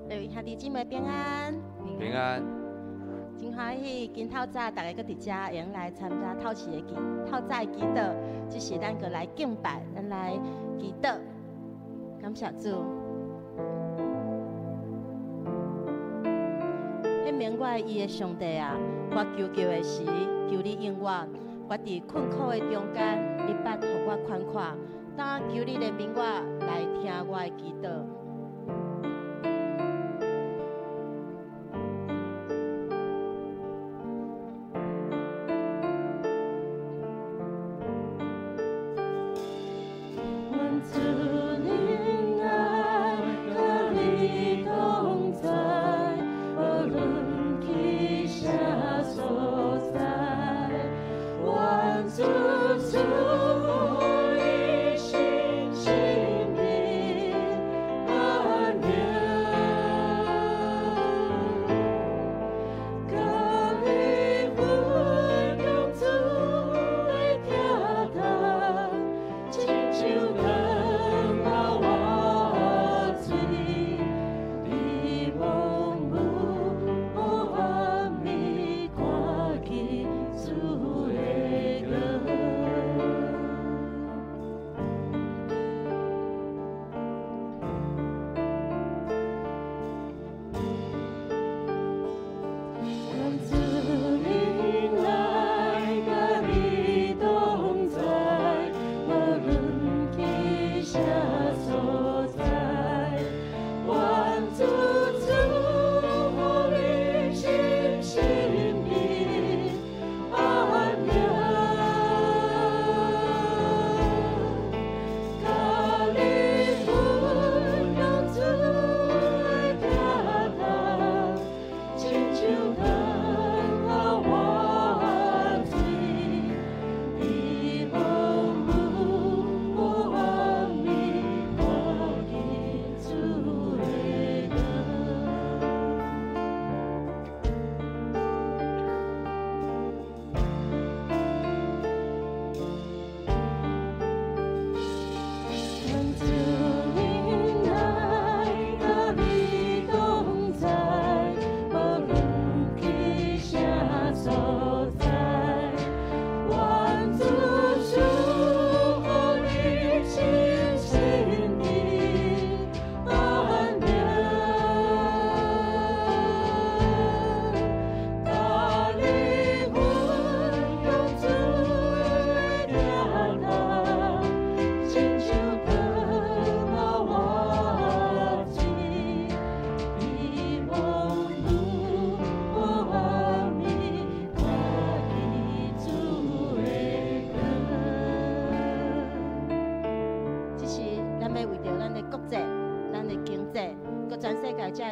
各位兄弟姊妹平安。平安。真歡喜，今透早大家閣佇遮會用來參加透時的祈透早的祈禱，這是咱閣來敬拜，咱來祈禱，感謝主。顯明我的義的上帝啊，我求救的時，求你應我。我佇困苦的中間，你捌予我寬闊。當求你憐憫我，來聽我的祈禱。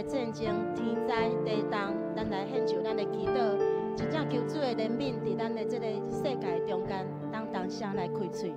戰爭、天災、地動，咱來獻上咱的祈禱，真正求主的憐憫，佇咱的這个世界中間，當同聲來開喙。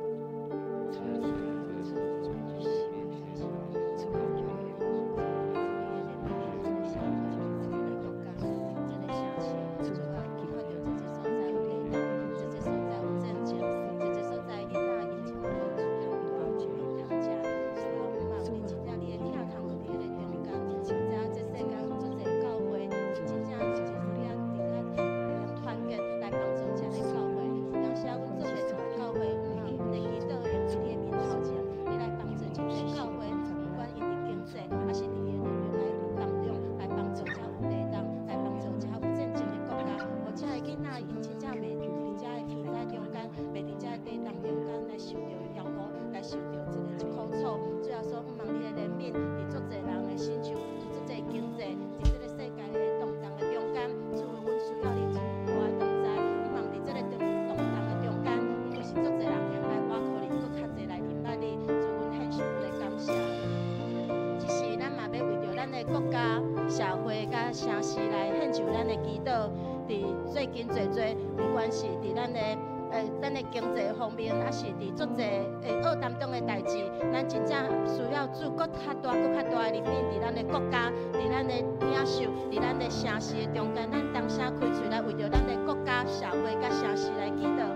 國家、社會佮城市來獻上咱的祈禱。佇最近濟濟，毋管是佇咱的經濟方面，抑是佇足濟惡當中的代誌，咱真正需要主閣較大、閣較大的憐憫，佇咱的國家、佇咱的領袖、佇咱的城市的中間，咱同聲開喙來為著咱的國家、社會佮城市來祈禱。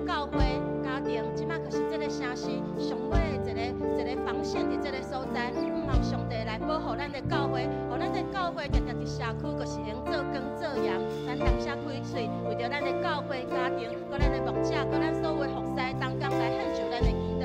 教會、家庭，這擺就是這个城市上尾的一个一个防線佇這个所在，毋望上帝來保護咱的教會，予咱的教會定定佇社區，就是會用做光做鹽。咱同聲開喙，為著咱的教會、家庭，閣咱的牧者，閣咱所有服侍同工來獻上咱的祈禱。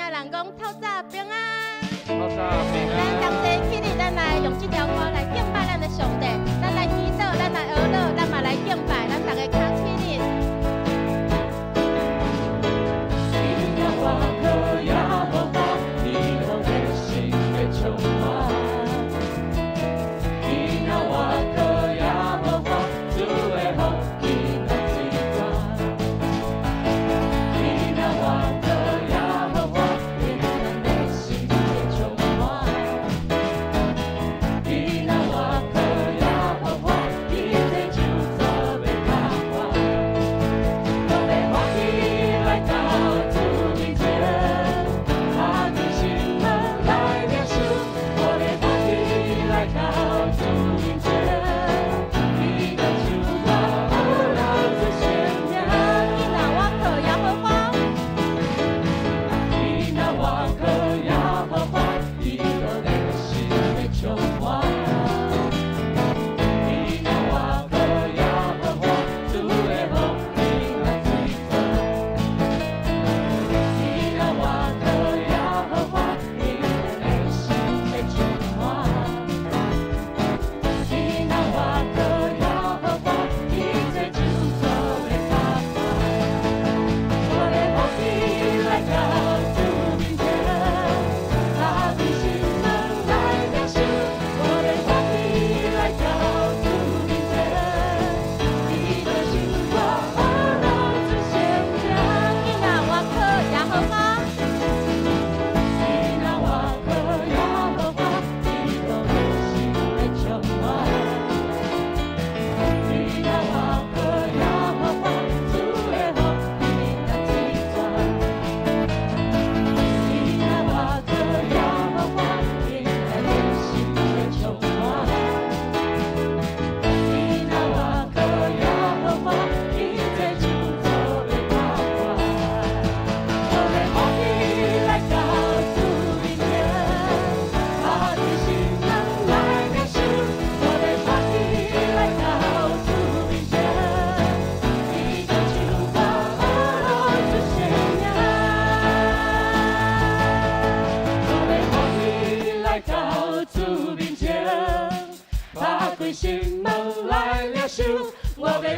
人講透早平安，透早平安。咱同齊起立，咱來用這條歌來敬拜咱的上帝，咱來祈禱，咱來哀禱，咱嘛來敬拜，咱逐个徛起立。你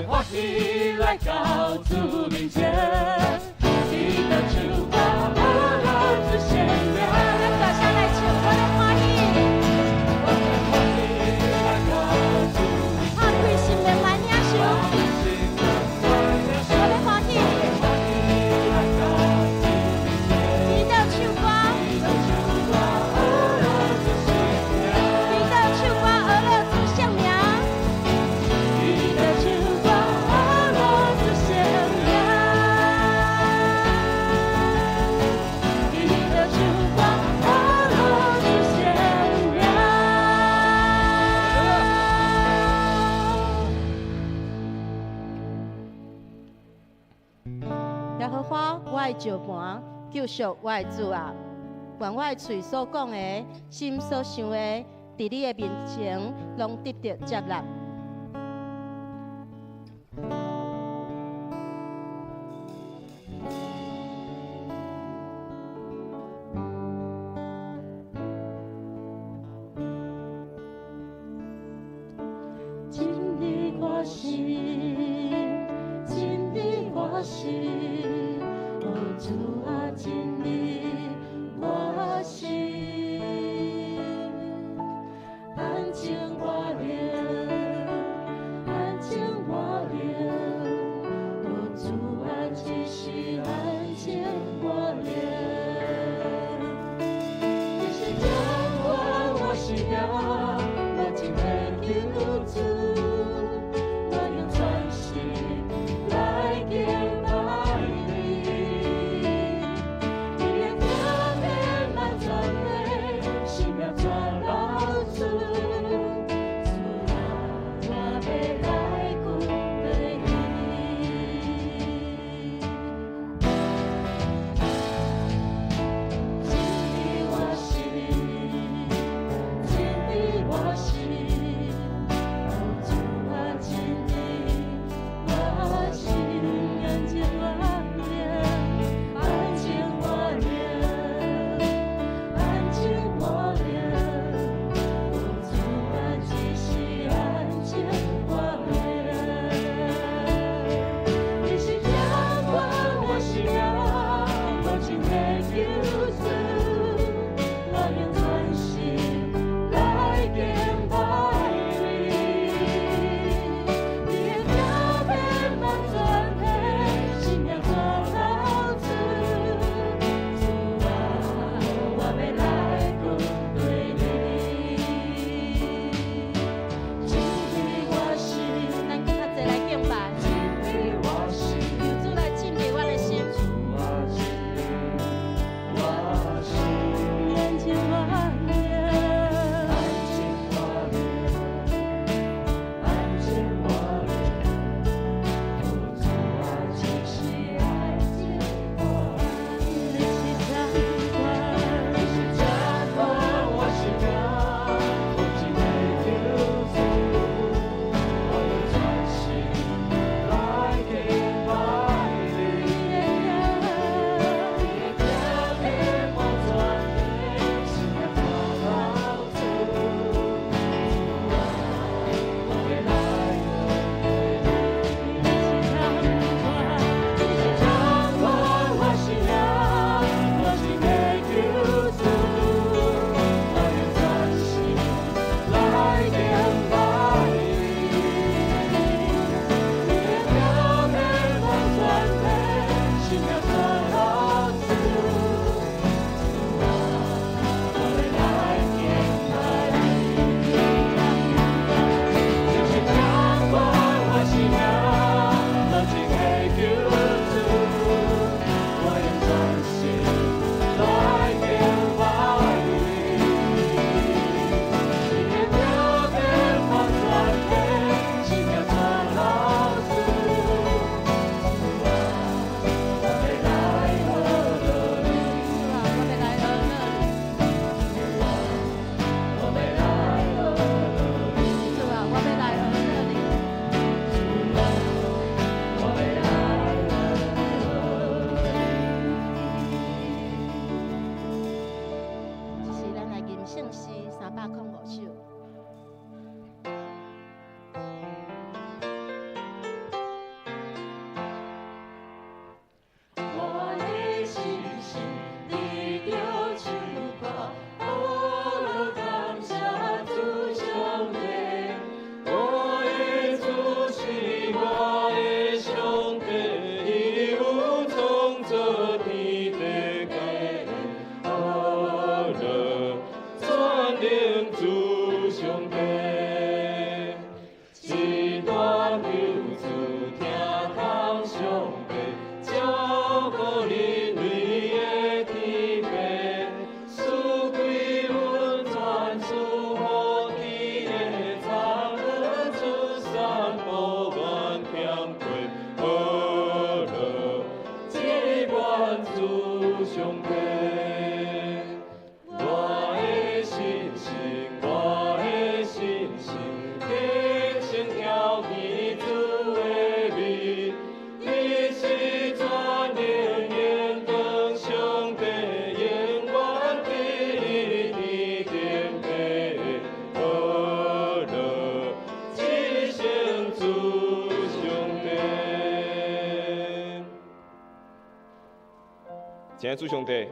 歡喜來到主面前，記得唱歌，呵樂主聖名。咱大聲來唱，我欲歡喜。我欲歡喜來到主面前。拍開心門來領受。我欲歡喜。祈禱唱歌，祈禱唱歌，呵樂主聖名。祈禱唱歌，呵樂主聖名。祈禱唱歌，呵樂主聖名。耶和華，我的石磐，救贖我的主啊！願我的喙所講的，心所想的，佇你的面前，攏得著接納。真理我心，真理我心，哦主啊，真理我心，安靜我靈，上帝。我的信心，我的信心，定睛眺望主的面，你是全能荣光上帝，永远伫天顶的呵乐，至圣主上帝。亲爱的主上帝，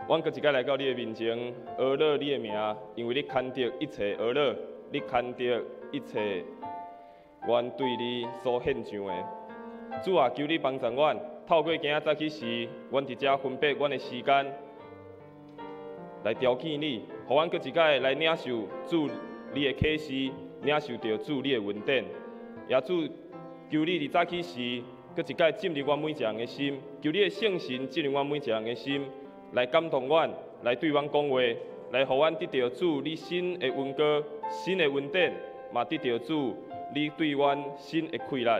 阮阁一摆来到你的面前，阿乐你的名，因为你牵著一切阿乐，你牵著一切阮对你所献上的。主啊，求你帮助阮，透过今仔早起时，阮伫遮分别阮的时间，来朝见你，予阮阁一摆来领受主你的启示，领受著主你的恩典。也主，求你伫早起时，阁一摆进入阮每一个人的心，求你的圣神进入阮每一个人的心，来感动阮，来对阮讲话，来予阮得著主你新的恩膏、新的恩典，嘛得著主你对阮新的气力。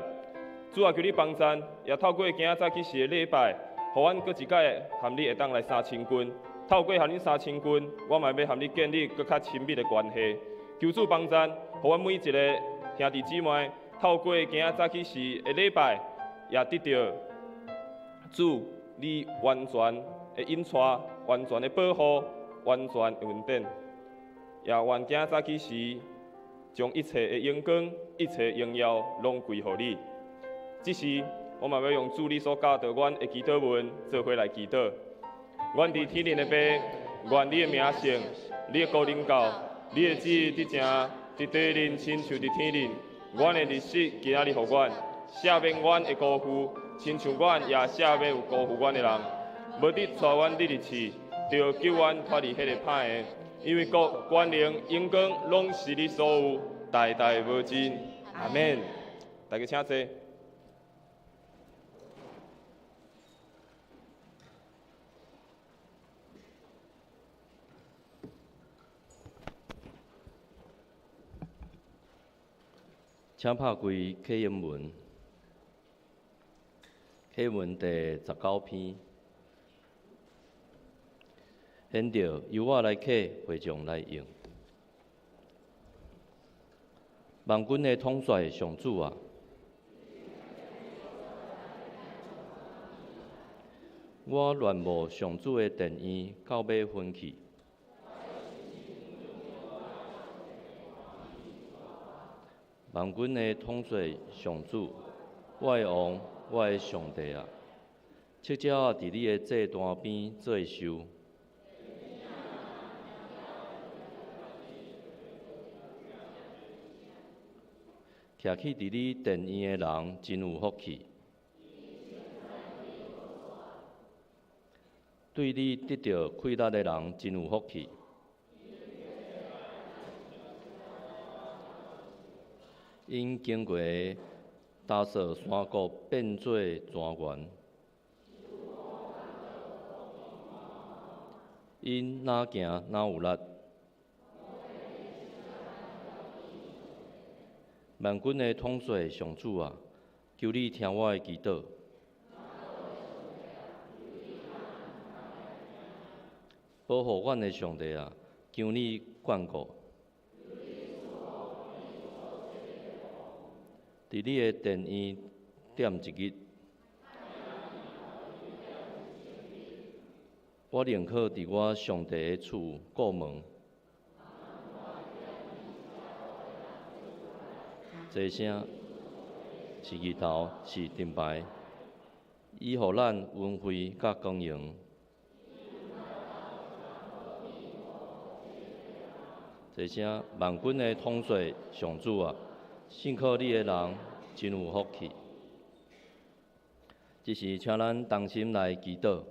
主啊，求你帮赞，也透过今仔早起时的礼拜，予阮阁一摆和你会当来相亲近。透过和你相亲近，我嘛欲和你建立阁较亲密的关系。求主帮赞，予阮每一个兄弟姊妹，透过今仔早起时的礼拜，也得著主你完全的引带、完全的保护、完全的恩典。也愿今仔早起时，将一切的荣光、一切的荣耀，拢归予你。这时，我嘛欲用主你所教导阮的祈祷文，做伙来祈祷。阮伫天顶的父，愿你的名圣，你的国临到，你的旨意得成，伫地顶亲像伫天顶。阮的日食今仔日予阮，赦免阮的辜负，亲像阮也赦免有辜负阮的人。无得带阮入去试，著救阮脱离彼个歹的。因为国、权能、荣光，拢是你所有，代代无尽。阿们。大家请坐。请拍开启英文，启文第19篇，现著由我来启，会众来应。万军的统帅上主啊，我恋慕上主的殿院到欲昏去。万军的统帅上主，我的王，我的上帝啊！赤鸟仔伫你的祭坛边做寿，徛起伫你殿院的人真有福气，对你得著气力的人真有福气。𪜶经过达索山谷，变做泉源。𪜶若行若有力。万军的统帅上主啊，求你听我的祈祷。保护阮的上帝啊，求你眷顾。伫你的殿院踮一日，我宁可伫我上帝的厝顾门。这声是日头，是盾牌，伊予咱恩惠佮光荣。这声万军的统帅上主啊，信靠你的人真有福气。这时，请咱同心来祈祷。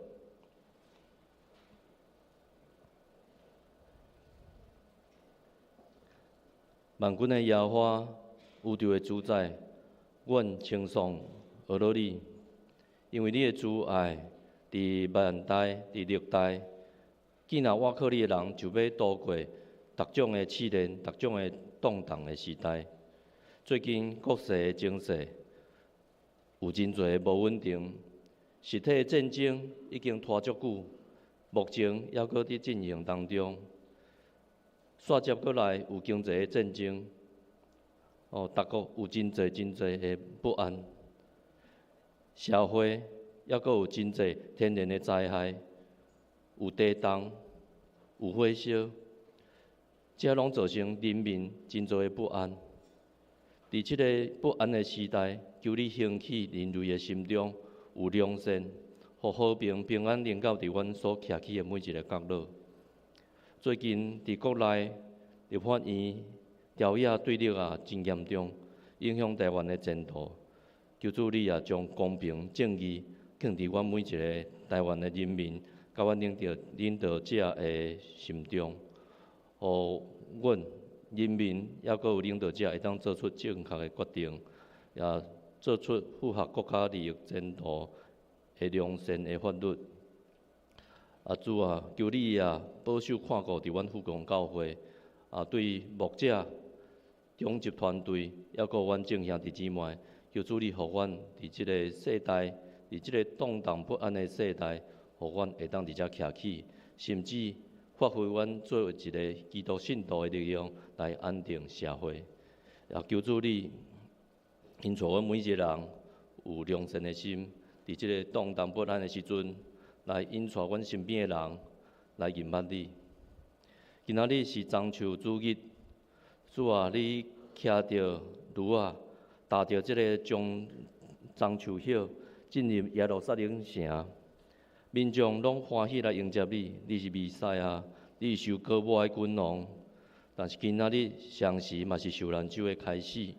万军的耶和华，宇宙的主宰，阮称颂阿罗你，因为你的慈爱伫万代、伫历代，见若倚靠你的人，就欲度过各种的试炼、各种的动荡的时代。最近国际的情势有真济无稳定，实体的战争已经拖足久，目前猶閣佇進行當中，煞接過來有經濟的戰爭，哦，逐國有真濟真濟的不安，社會猶閣有真濟天然的災害，有地動，有火燒，這攏造成人民真濟的不安。佇這个不安的時代，求你興起人類的心中有良善，予和平平安臨到佇阮所徛起的每一个角落。最近佇國內立法院朝野對立啊，真嚴重，影響台灣的前途。求主你也將公平正義放佇阮每一个台灣的人民，佮阮領導者的心中，予阮人民抑閣有領導者會當做出正確的決定，也做出符合國家利益前途的良善的法律。啊，主啊，求你啊保守看顧佇阮富強教會，啊，對牧者、長執團隊，抑閣阮眾兄弟姊妹，求主你予阮佇這个世代，佇這个動盪不安的世代，予阮會當佇遮徛起，甚至發揮阮做為一个基督信徒的力量來安定社會。也求主你，引帶阮每一个人有良善的心，佇這个動盪不安的時陣，來引帶阮身邊的人來認捌你。今仔日是棕樹主日，主啊，你騎著驢仔，踏著這个棕樹葉進入耶路撒冷城，民眾攏歡喜來迎接你，你是彌賽亞，你是受膏抹的君王。但是今仔日同時嘛是受難週的開始。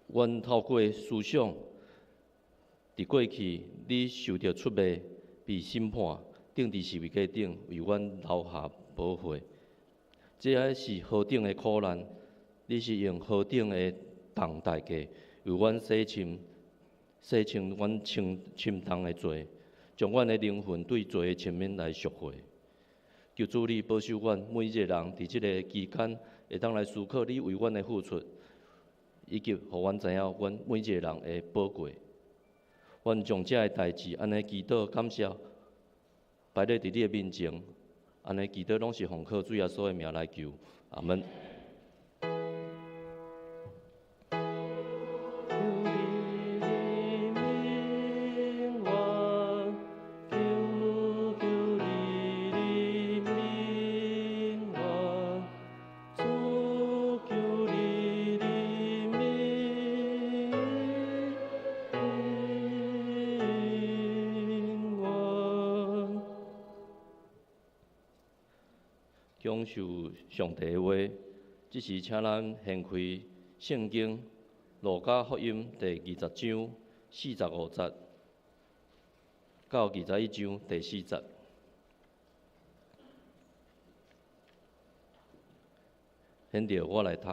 阮透過思想，佇過去你受著出賣、被審判、釘佇十字架頂，為阮流下寶血。這个是何等的苦難！你是用何等的重代價，為阮洗清、洗清阮深深重的罪，將阮的靈魂對罪的赦免來贖回。求主你保守阮每一个人，佇這个期間會當來思考你為阮的付出，以及予阮知影阮每一个人的寶貴。阮將這个代誌按呢祈禱感謝，擺咧佇你的面前，按呢祈禱攏是奉靠主耶穌的名來求，阿們。享受上帝的話，這時請咱掀開聖經《路加福音》第20章45節到21章第4節。現在我來讀。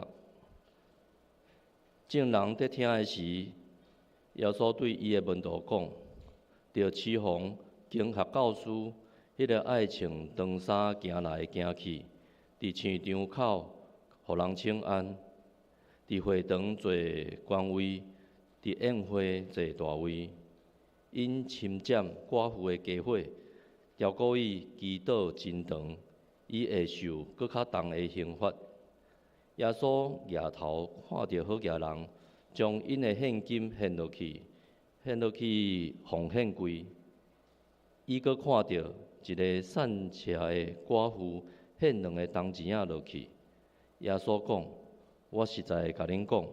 眾人佇聽的時，耶穌對伊的門徒講：著持逢經學教師，彼个愛穿長衫行來行去，佇市場口予人請安，佇會堂坐官位，佇宴會坐大位，𪜶侵佔寡婦的家伙，牢固伊祈禱真長，伊會受閣較重的刑罰。耶穌舉頭看著好額人，將𪜶的獻金獻落去，獻落去奉獻櫃。伊閣看著一个散赤的寡婦獻兩个銅錢仔落去。耶穌講：我實在共恁講，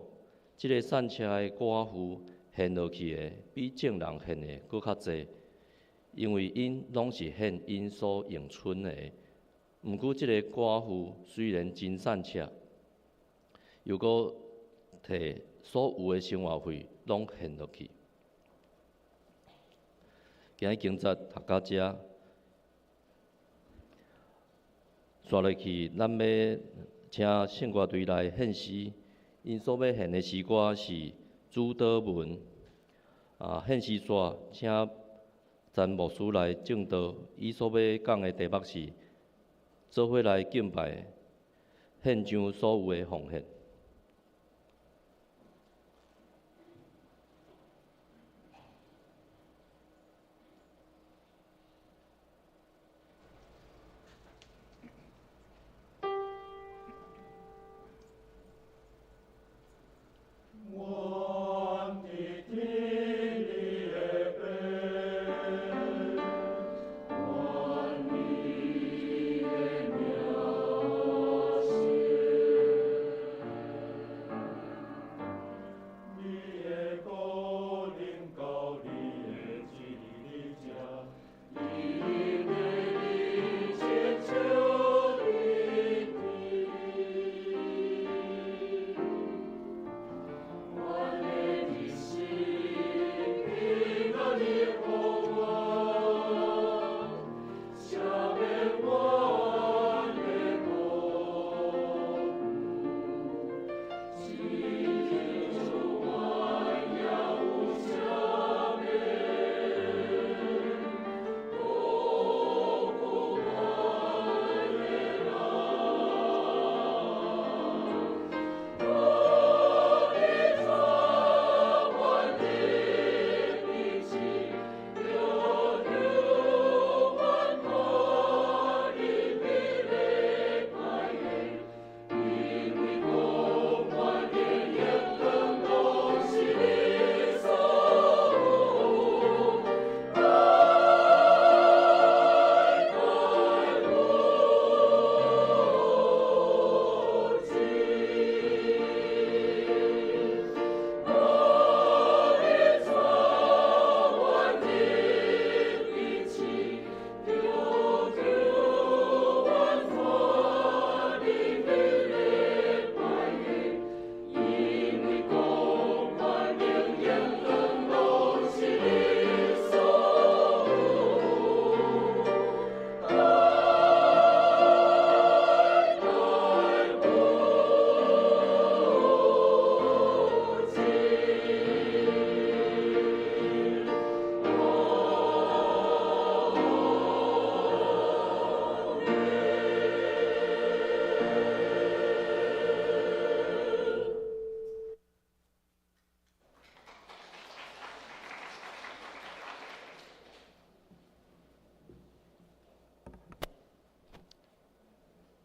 這个散赤的寡婦獻落去的，比眾人獻的閣較濟，因為𪜶攏是獻𪜶所用剩的。毋過這个寡婦雖然真散赤，又閣提所有的生活費攏獻落去。今日經節讀到這，煞落去，咱欲請聖歌隊來獻詩，𪜶所欲獻的詩歌是主禱文。啊，獻詩煞，請陳牧師來證道，伊所欲講的題目是做伙來敬拜，獻上所有的奉獻。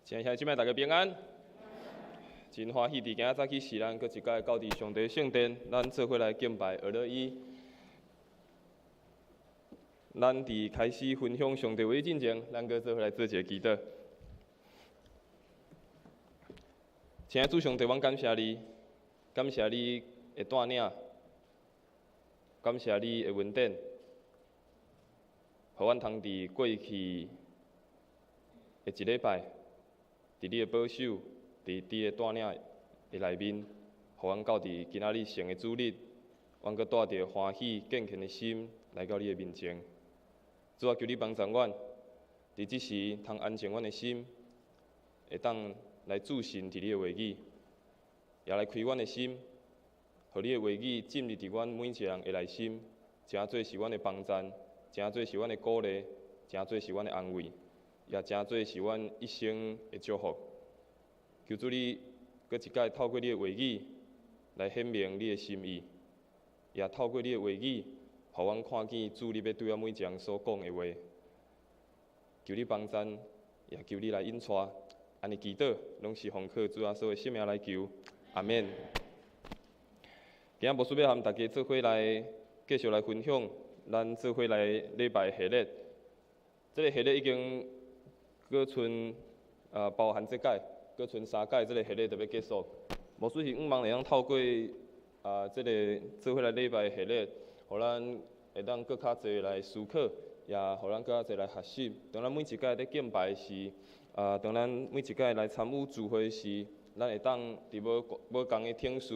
親愛兄弟姊妹，大家平安。真歡喜佇今仔早起時，咱閣一擺到佇上帝聖殿，咱做伙來敬拜阿樂伊。咱佇開始分享上帝話進前，咱閣做伙來做一个祈禱。親愛主上帝，阮感謝你，感謝你的帶領，感謝你的恩典，予阮通佇過去的一禮拜，佇你的保守，佇你的帶領的內面，予阮到佇今仔日聖的主日，阮閣帶著歡喜敬虔的心來到你的面前。主啊，求你幫助阮，佇這時通安靜阮的心，會當來注神佇你的話語，也來開阮的心，予你的話語進入佇阮每一个人的內心，成做是阮的幫贊，成做是阮的鼓勵，成做是阮的安慰，也成做是阮一生的祝福。求主你閣一擺透過你的話語來顯明你的心意，也透過你的話語，予阮看見主你欲對阮每一个人所講的話。求你幫贊，也求你來引帶，按呢祈禱，攏是奉靠主耶穌的聖名來求，阿們。今仔牧師欲和大家做伙來繼續來分享，咱做伙來禮拜系列。這个系列已經閣賰包含這擺，閣賰三擺，這个系列就欲結束。牧師是向望會當透過這个做伙來禮拜系列，予咱會當閣較濟來思考，也予咱閣較濟來學習。當咱每一擺佇敬拜時，當咱每一擺來參與聚會時，咱會當佇無仝的程序，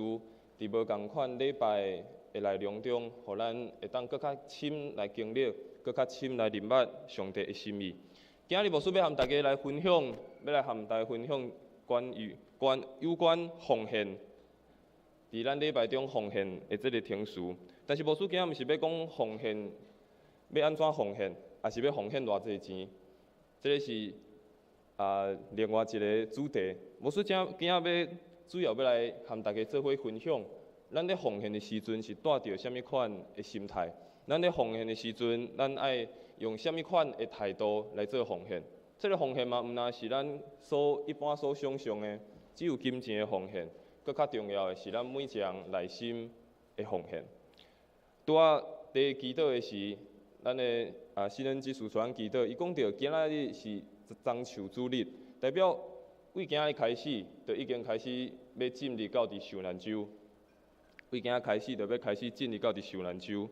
佇無仝款禮拜的內容中，予咱會當閣較深來經歷，閣較深來認捌上帝的心意。今仔日牧師欲和大家來分享，欲來和大家分享關於關有關奉獻，佇咱禮拜中奉獻的這个程序。但是牧師今仔毋是欲講奉獻，欲按怎奉獻，抑是欲奉獻偌濟錢，這个是另外一个主題。牧師今今仔欲主要欲來和大家做伙分享，咱咧奉獻的時陣是帶著啥物款的心態？咱咧奉獻的時陣，咱愛用啥物款的態度來做奉獻？這个奉獻嘛，毋但是咱所一般所想象的，只有金錢的奉獻，閣較重要的是咱每一个人內心的奉獻。拄仔佇祈禱的時，咱的新恩執事傳祈禱，伊講著今仔日是棕樹主日，代表為今仔日開始，就已經開始欲進入到佇受難週。為今仔開始，就欲開始進入到佇受難週。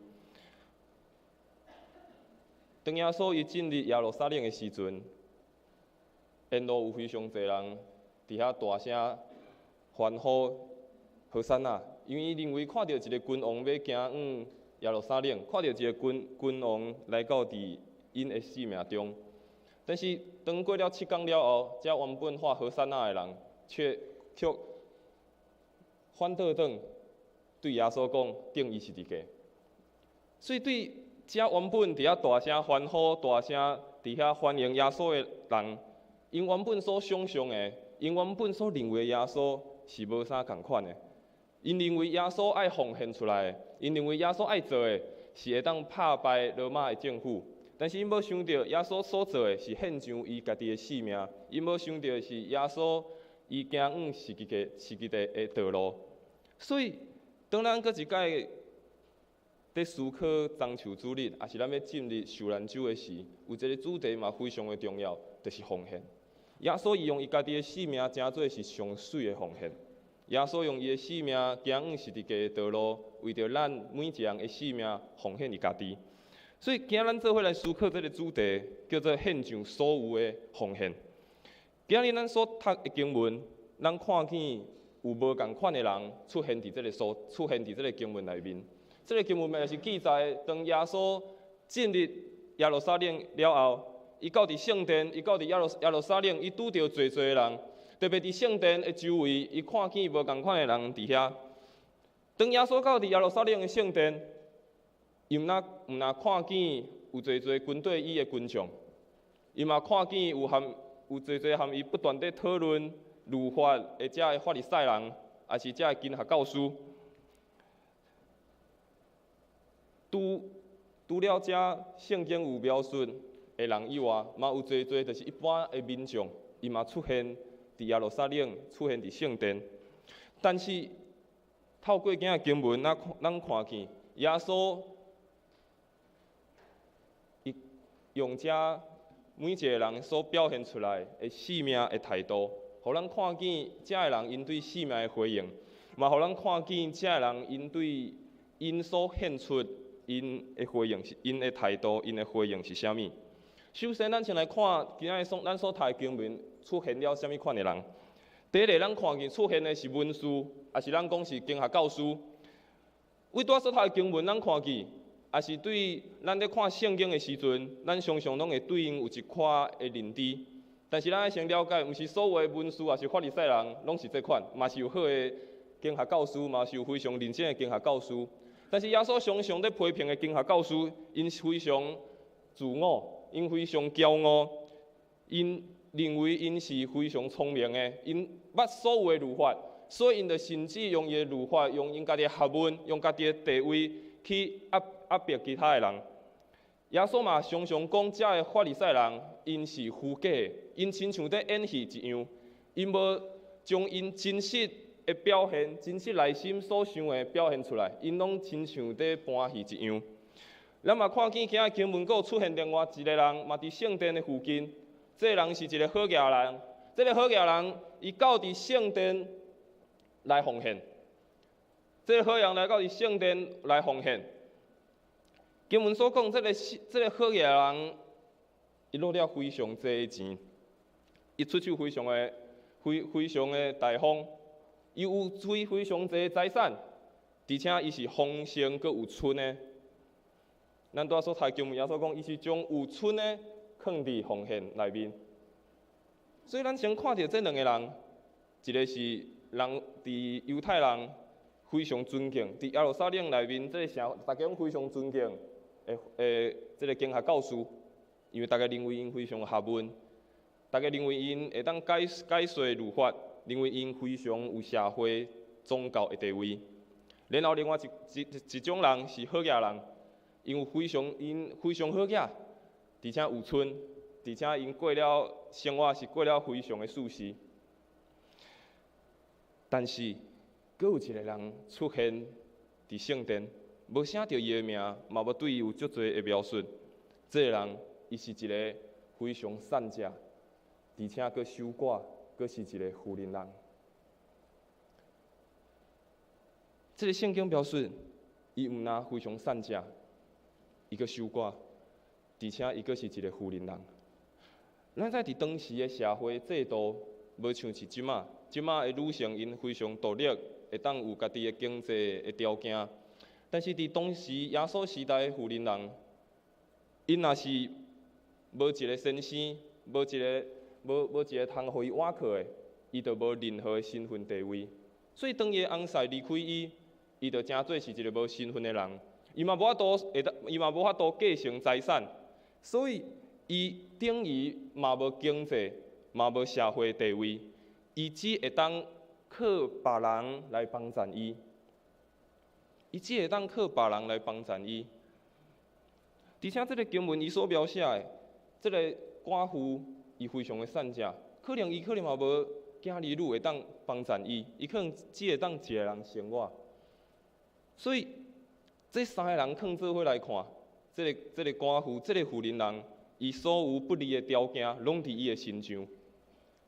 當耶穌伊進入耶路撒冷的時陣，沿路有非常濟人佇遐大聲歡呼和散那，因為伊認為看著一个君王欲行往耶路撒冷，看著一个君王來到佇𪜶的生命中。但是當過了7工了後，遮原本喊和散那的人，卻反倒轉對耶穌講，釘伊十字架。所以對遮原本佇遐大聲歡呼、大聲佇遐歡迎耶穌的人，𪜶原本所想象的，𪜶原本所認為的耶穌是無啥仝款的。𪜶認為耶穌愛奉獻出來的，𪜶認為耶穌愛做的是會當拍敗羅馬的政府。但是𪜶無想著耶穌所做的是獻上伊家己的性命，𪜶無想著的是耶穌伊行往十字架的道路。所以，當咱閣一擺佇思考棕樹主日，抑是咱欲進入受難週的時，有一个主題嘛非常的重要，就是奉獻。耶穌伊用伊家己的性命，成做是上媠的奉獻。耶穌用伊的性命行往十字架的道路，為著咱每一个人的性命奉獻伊家己。所以，今仔咱做伙來思考這个主題，叫做獻上所有的奉獻。今仔日咱所讀的經文，咱看見有無仝款的人出現佇這个經文內面。這个經文也是記載，當耶穌進入耶路撒冷了後，伊到佇聖殿，伊到佇耶路撒冷，伊拄著濟濟的人，特別佇聖殿的周圍，伊看見無仝款的人佇遐。當耶穌到佇耶路撒冷的聖殿，伊毋若看見有濟濟軍隊伊的軍將，伊嘛看見有濟濟和伊不斷佇討論律法的遮的法利賽人，抑是遮的經學教師。除了遮聖經有描述的人以外，嘛有濟濟就是一般的民眾，伊嘛出現佇耶路撒冷，出現佇聖殿。但是透過今仔經文，咱看見耶穌伊用這每一個人所表現出來的生命的態度，予咱看見這个人𪜶對生命的回應，嘛予咱看見這个人𪜶對𪜶所獻出𪜶的回應是𪜶的態度，𪜶的回應是啥物？首先，咱先來看今仔日所咱所讀的經文出現了啥物款的人。第一个，咱看見出現的是文士，抑是咱講是經學教師。為拄仔所讀的經文，咱看見，抑是對咱咧看聖經的時陣，咱常常攏會對𪜶有一寡的認知。但是咱愛先了解，毋是所有的文士抑是法利賽人攏是這款，嘛是有好的經學教師，嘛是有非常認真的經學教師。但是耶穌常常咧批評的經學教師，𪜶非常自我，𪜶非常驕傲，𪜶認為𪜶是非常聰明的，𪜶捌所有的律法，所以𪜶就甚至用伊的律法，用𪜶家己的學問，用家己的地位去壓迫其他的人。耶穌嘛常常講，這个法利賽人，𪜶是虛假的，𪜶親像咧演戲一樣，𪜶無將𪜶真實的表現、真實內心所想的表現出來，𪜶攏親像咧搬戲一樣。咱嘛看見今仔經文閣出現另外一个人，嘛佇聖殿的附近。這个人是一个好額人，這个好額人，伊到佇聖殿來奉獻。這个好人來到佇聖殿來奉獻。經文所講，這个好額人，伊落了非常濟的錢，伊出手非常的大方，伊有非常濟的財產，而且伊是豐盛閣有剩的。咱拄仔所讀經文耶穌講，伊是將有剩的囥佇奉獻內面。所以咱先看著這兩个人，一个是人佇猶太人非常尊敬，佇耶路撒冷內面這个城，大家攏非常尊敬的這个經學教師，因為大家認為𪜶非常有學問，大家認為𪜶會當解說律法，認為𪜶非常有社會宗教的地位。然後另外一種人是好額人，𪜶非常好額，而且有剩，而且𪜶過了生活是過了非常的舒適。但是，閣有一个人出現佇聖殿，無寫著伊的名，嘛無對伊有足濟的描述。這个人，伊是一个非常善食，而且閣守寡，閣是一个婦人人。這个聖經描述，伊毋但非常善食，伊閣守寡，而且伊閣是一个婦人人。咱知佇當時的社會制度，無像是這馬，這馬的女性𪜶非常獨立，會當有家己的經濟的條件。但是佇當時耶穌時代的婦人人，𪜶若是無一个先生，無一个通予伊倚靠的，伊就無任何的身份地位。所以當伊的翁婿離開伊，伊就成做是一个無身份的人。伊嘛無法度會當，伊嘛無法度繼承財產，所以伊等於嘛無經濟，嘛無社會地位，伊只會當靠別人來幫贊伊。伊只會當靠別人來幫贊伊。而且這个經文伊所描寫的，這个寡婦伊非常的善食，可能伊嘛無囝兒女會當幫贊伊，伊可能只會當一個人生活。所以這三个人囥做伙來看，這个寡婦，這个婦人人，伊所有不利的條件，攏佇伊的身上。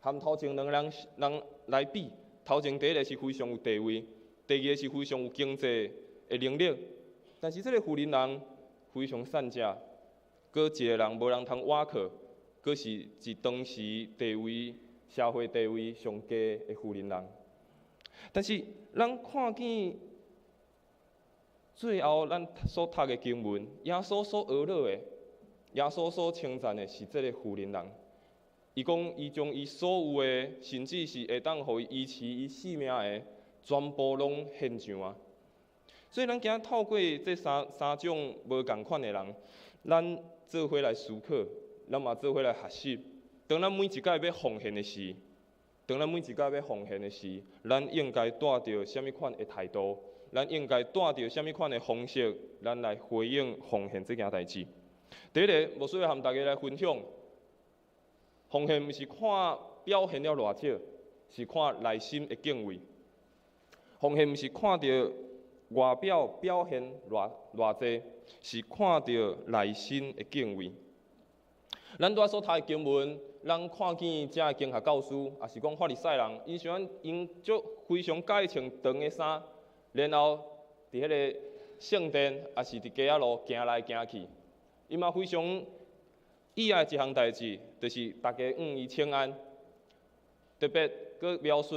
含頭前兩个人來比，頭前第一个是非常有地位，第二个是非常有經濟的能力，但是這个婦人人非常善食，閣一个人無人通倚靠，閣是佇當時地位、社會地位上低的婦人人。但是咱看見最後咱所讀的經文，耶穌所呵咾的，耶穌所稱讚的是這个婦人人。伊講，伊將伊所有的，甚至是會當予伊維持伊性命的，全部攏獻上啊！所以咱今仔透過這三種無仝款的人，咱做伙來思考，咱嘛做伙來學習。當咱每一擺欲奉獻的時，當咱每一擺欲奉獻的時，咱應該帶著啥物款的態度？咱應該帶著啥物款的方式，咱來回應奉獻這件代誌。第一个，牧師欲和大家來分享，奉獻毋是看表現了偌少，是看內心的敬畏。奉獻毋是看著外表表現偌偌濟，是看著內心的敬畏。咱拄仔所讀的經文，咱看見遮的經學教師，抑是講法利賽人，𪜶想按𪜶足非常佮意穿長的衫，然後佇彼个聖殿，抑是佇街仔路行來行去，伊嘛非常喜愛一項代誌，就是逐家向伊請安。特別閣描述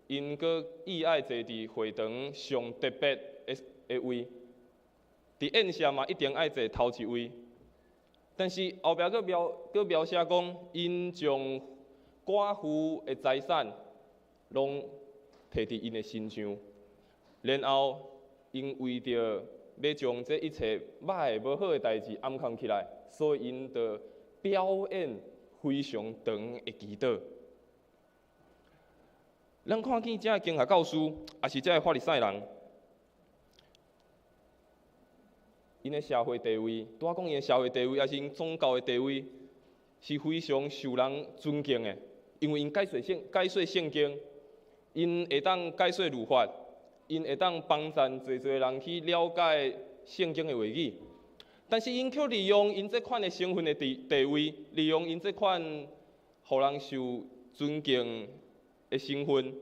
，𪜶閣喜愛坐佇會堂上特別的位，佇宴席嘛一定愛坐頭一位。但是後壁閣描寫講，𪜶將寡婦的財產攏提佇𪜶的身上，然後𪜶為著欲將這一切歹的、無好的代誌掩藏起來，所以𪜶就表演非常長的祈禱。咱看見遮的經學教師，抑是遮的法利賽人，𪜶的社會地位，拄仔講𪜶的社會地位，抑是𪜶宗教的地位，是非常受人尊敬的，因為𪜶解說聖經，𪜶會當解說律法，𪜶會當幫贊濟濟人去了解聖經的話語。但是𪜶卻利用𪜶這款的身份的地位，利用𪜶這款予人受尊敬的身份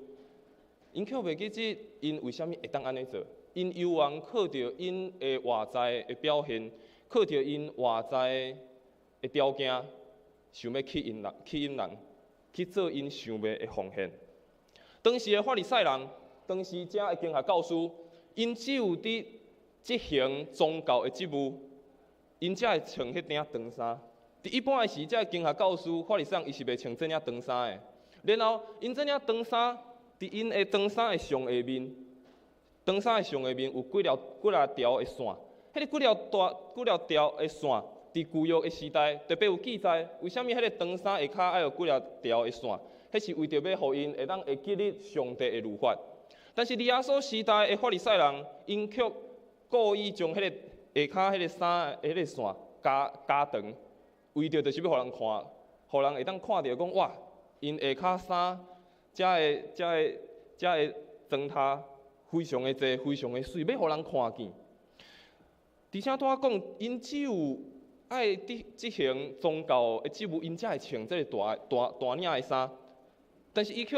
，𪜶卻袂記得𪜶為啥物會當按呢做。𪜶猶原靠著𪜶的外在的表現，靠著𪜶外在的條件，想欲吸引人，去做𪜶想欲的奉獻。當時的法利賽人，當時遮的經學教師，𪜶只有佇執行宗教的職務，𪜶才會穿彼領長衫。佇一般的時，遮的經學教師、法利賽人，伊是袂穿這領長衫的。然後，𪜶這領長衫，佇𪜶的長衫的上下面，長衫的上下面有幾若條的線。彼个幾條大幾若條的線，佇舊約的時代特別有記載。為啥物彼个長衫下跤愛有幾若條的線？彼是為著欲予𪜶會當會記得上帝的律法。但是佇耶穌時代的法利賽人，𪜶卻故意將彼个下跤彼个衫的彼个線加長，為著就是欲予人看，予人會當看著講哇，𪜶下跤衫遮的妝頭非常的濟，非常的媠，欲予人看見。而且拄仔講，𪜶只有愛佇執行宗教的職務，𪜶才會穿這个大大領的衫。但是伊卻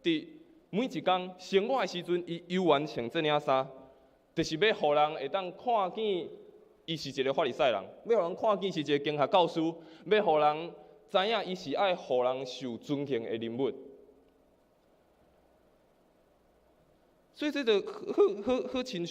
佇每一工生活的時陣，伊猶原穿這領衫，就是欲予人會當看見伊是一个法利賽人，欲予人看見是一个經學教師，欲予人知影伊是愛予人受尊敬的人物。所以這就好親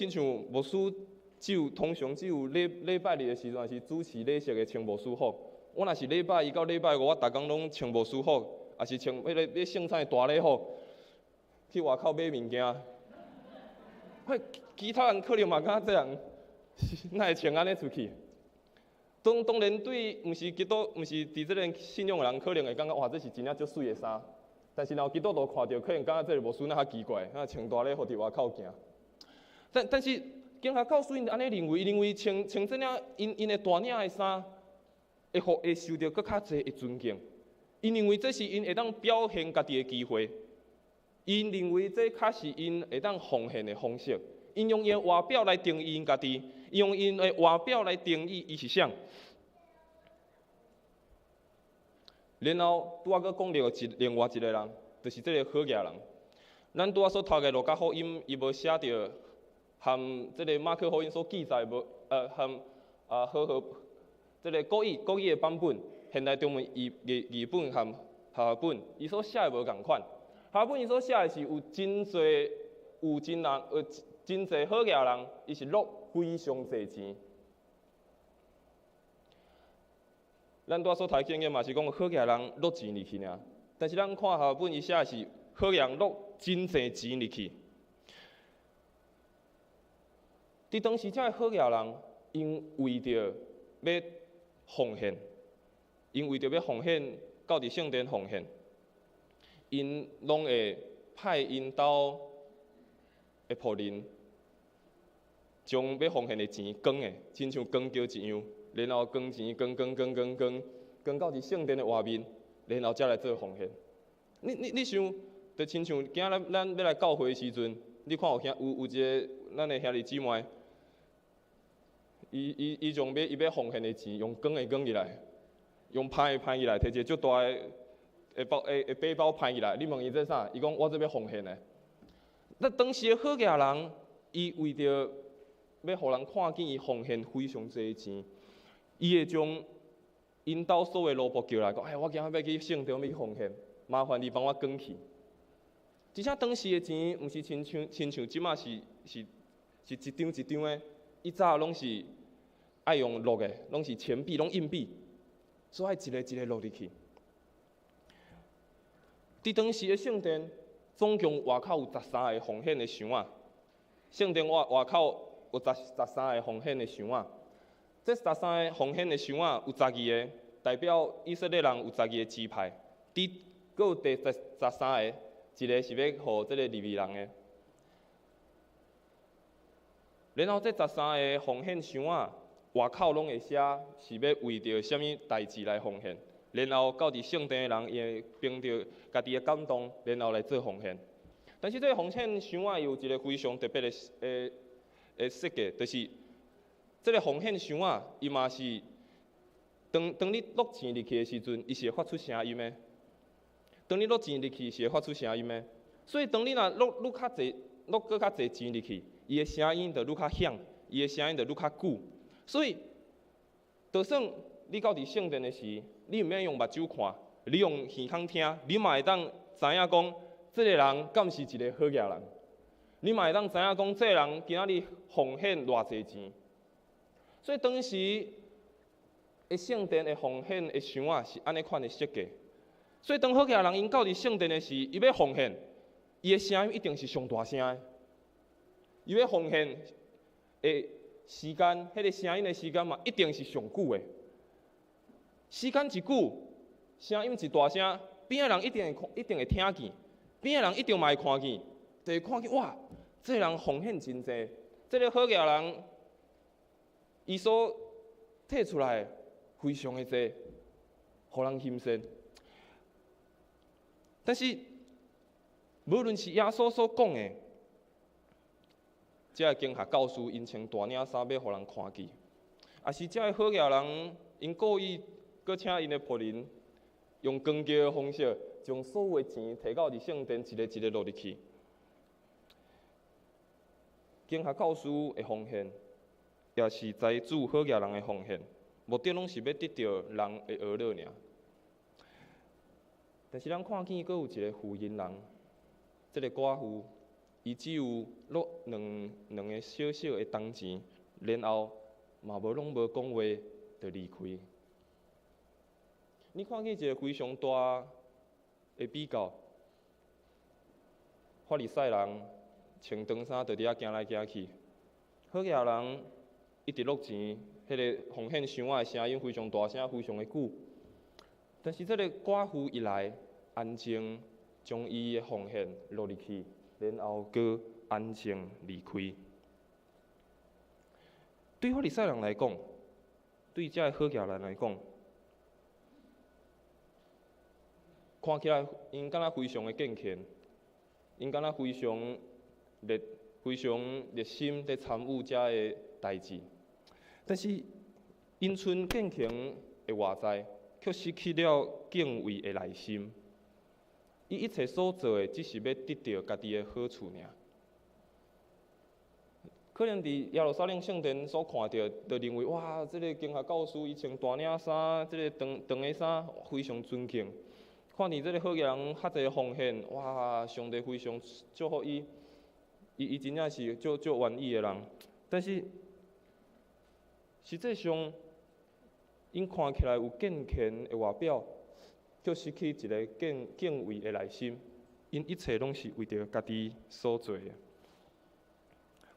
像牧師通常只有禮拜日的時陣是主持禮式的穿牧師服。我若是禮拜一到禮拜五，我逐工攏穿牧師服，抑是穿彼个聖餐的大禮服去外口買物件。彼其他人可能嘛感覺這人哪會穿按呢出去？當然對，毋是基督，毋是佇這个信仰的人，可能會感覺哇，這是真正足媠的衫。但是若有基督徒看著，可能感覺這个牧師若較奇怪，啊穿大禮服佇外口行。但是經學教師𪜶按呢認為，認為穿這領𪜶的大領的衫，會受著閣較濟的尊敬。𪜶認為這是𪜶會當表現家己的機會。𪜶認為這較是𪜶會當奉獻的方式。𪜶用𪜶的外表來定義𪜶家己，用𪜶的外表來定義伊是啥。然後拄仔閣講著另外一个人，就是這个好額人。咱拄仔所讀的路加福音，伊無寫著含這个馬可福音所記載無，含和合這个國語的版本，現代中文譯本含和合本，伊所寫的無仝款。和合本伊所寫的是有真濟有錢人，真濟好額人，伊是落非常濟錢。咱拄仔所讀經驗嘛是講好額人落錢入去爾，但是咱看和合本伊寫的是好額人落真濟錢入去。佇當時，這个好額人，𪜶為著欲奉獻，𪜶為著欲奉獻，到佇聖殿奉獻，𪜶攏會派𪜶兜的僕人，將欲奉獻的錢扛的，親像扛轎一樣，然後扛錢扛扛扛扛扛，扛到伫圣殿的外面，然後才來做奉獻。你想，就親像今仔咱欲來教會的時陣，你看有兄有有一个咱的兄弟姊妹，伊將欲伊欲奉獻的錢用扛的扛起來，用攀的攀起來，提一个足大的包的背包攀起來。你問伊這啥？伊講我這欲奉獻的。那當時的好額人，伊為著欲予人看見伊奉獻非常濟錢，伊會將𪜶兜所有奴僕叫來講：“哎，我今仔欲去聖殿欲去奉獻，麻煩你幫我扛去。”而且當時的錢毋是親像這馬是一張一張的，以早攏是愛用落的，攏是錢幣，攏硬幣，所以愛一个一个落入去。佇當時的聖殿，總共外口有十三个奉獻的箱仔，聖殿外口有十三个奉獻的箱仔。這十三个奉獻的箱仔有十二个，代表以色列人有十二个支派。佇閣有第十三个，一个是欲予這个利未人的。然後這十三个奉獻箱仔外口攏會寫是欲為著啥物代誌來奉獻。然後到佇聖殿的人，伊會憑著家己的感動，然後來做奉獻。但是這個奉獻箱仔有一个非常特別的設計，就是這个奉獻箱仔，伊嘛是當你落錢入去的時陣，伊是會發出聲音的。當你落錢入去，是會發出聲音的。所以當你若落愈較濟，落閣較濟錢入去，伊的聲音就愈較響，伊的聲音就愈較久。所以，就算你到佇聖殿的時，你毋免用目睭看，你用耳孔聽，你嘛會當知影講，這个人敢是一个好額人。你嘛會當知影講，這个人今仔日奉獻偌濟錢。所以當時的聖殿的奉獻的箱仔是按呢款的設計。所以當好額人𪜶到佇聖殿的時，伊欲奉獻，伊的聲音一定是上大聲的。伊欲奉獻的時間，彼个聲音的時間嘛，一定是上久的。時間一久，聲音一大聲，邊仔人一定會看，一定會聽見，邊仔人一定嘛會看見，就會看見哇，這个人奉獻真濟，這个好額人，伊所提出來的非常的濟，予人欣羨。但是，無論是耶穌所講的，這个經學教師𪜶穿大領衫欲予人看見，抑是這个好額人𪜶故意閣請𪜶的僕人用扛轎的方式，將所有的錢提到佇聖殿，一个一个落入去。經學教師的奉獻，抑是財主好額人的奉獻，目的攏是欲得著人的呵咾爾。但是咱看見閣有一個婦人，這个寡婦，伊只有落兩個小小的銅錢，然後嘛無攏無講話就離開。你看見一個非常大的比較，法利賽人穿長衫就佇遐行來行去，好額人一直落錢，彼个奉獻箱仔的聲音非常大聲，非常的久。但是這个寡婦一來，安靜將伊的奉獻落入去，然後閣安靜離開。對法利賽人來講，對這个好額人來講，看起來𪜶敢若非常的敬虔，𪜶敢若非常熱、非常熱心佇參與這个代誌，但是𪜶賰敬虔的外在，卻失去了敬畏的內心。伊一切所做的，只是欲得著家己的好處爾。可能佇耶路撒冷聖殿所看著，就認為哇，這个經學教師伊穿大領衫，這个長長的衫，非常尊敬。看佇這个好額人較濟奉獻，哇，上帝非常祝福伊，伊真正是足足願意的人。但是實際上，𪜶看起來有敬虔的外表，卻失去一个敬畏的內心。𪜶一切攏是為著家己所做的。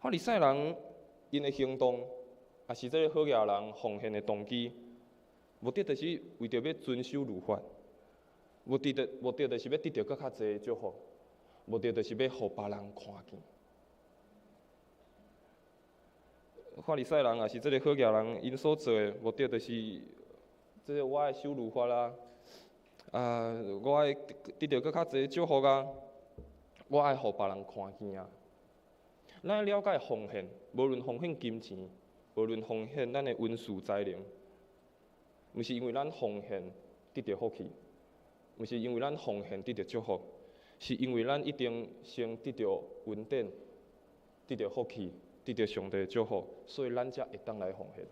法利賽人𪜶的行動，抑是這个好額人奉獻的動機，目的就是為著欲遵守律法，目的就是欲得著閣較濟祝福，目的就是欲予別人看見。法利賽人抑是這个好額人，𪜶所做的目的就是這个我愛守律法啊，啊，我愛得著閣較濟祝福啊，我愛予別人看見啊。咱愛了解奉獻，無論奉獻金錢，無論奉獻咱的恩賜才能，毋是因為咱奉獻得著福氣，毋是因為咱奉獻得著祝福，是因為咱一定先得著恩典，得著福氣，得著上帝的祝福，所以咱才會當來奉獻，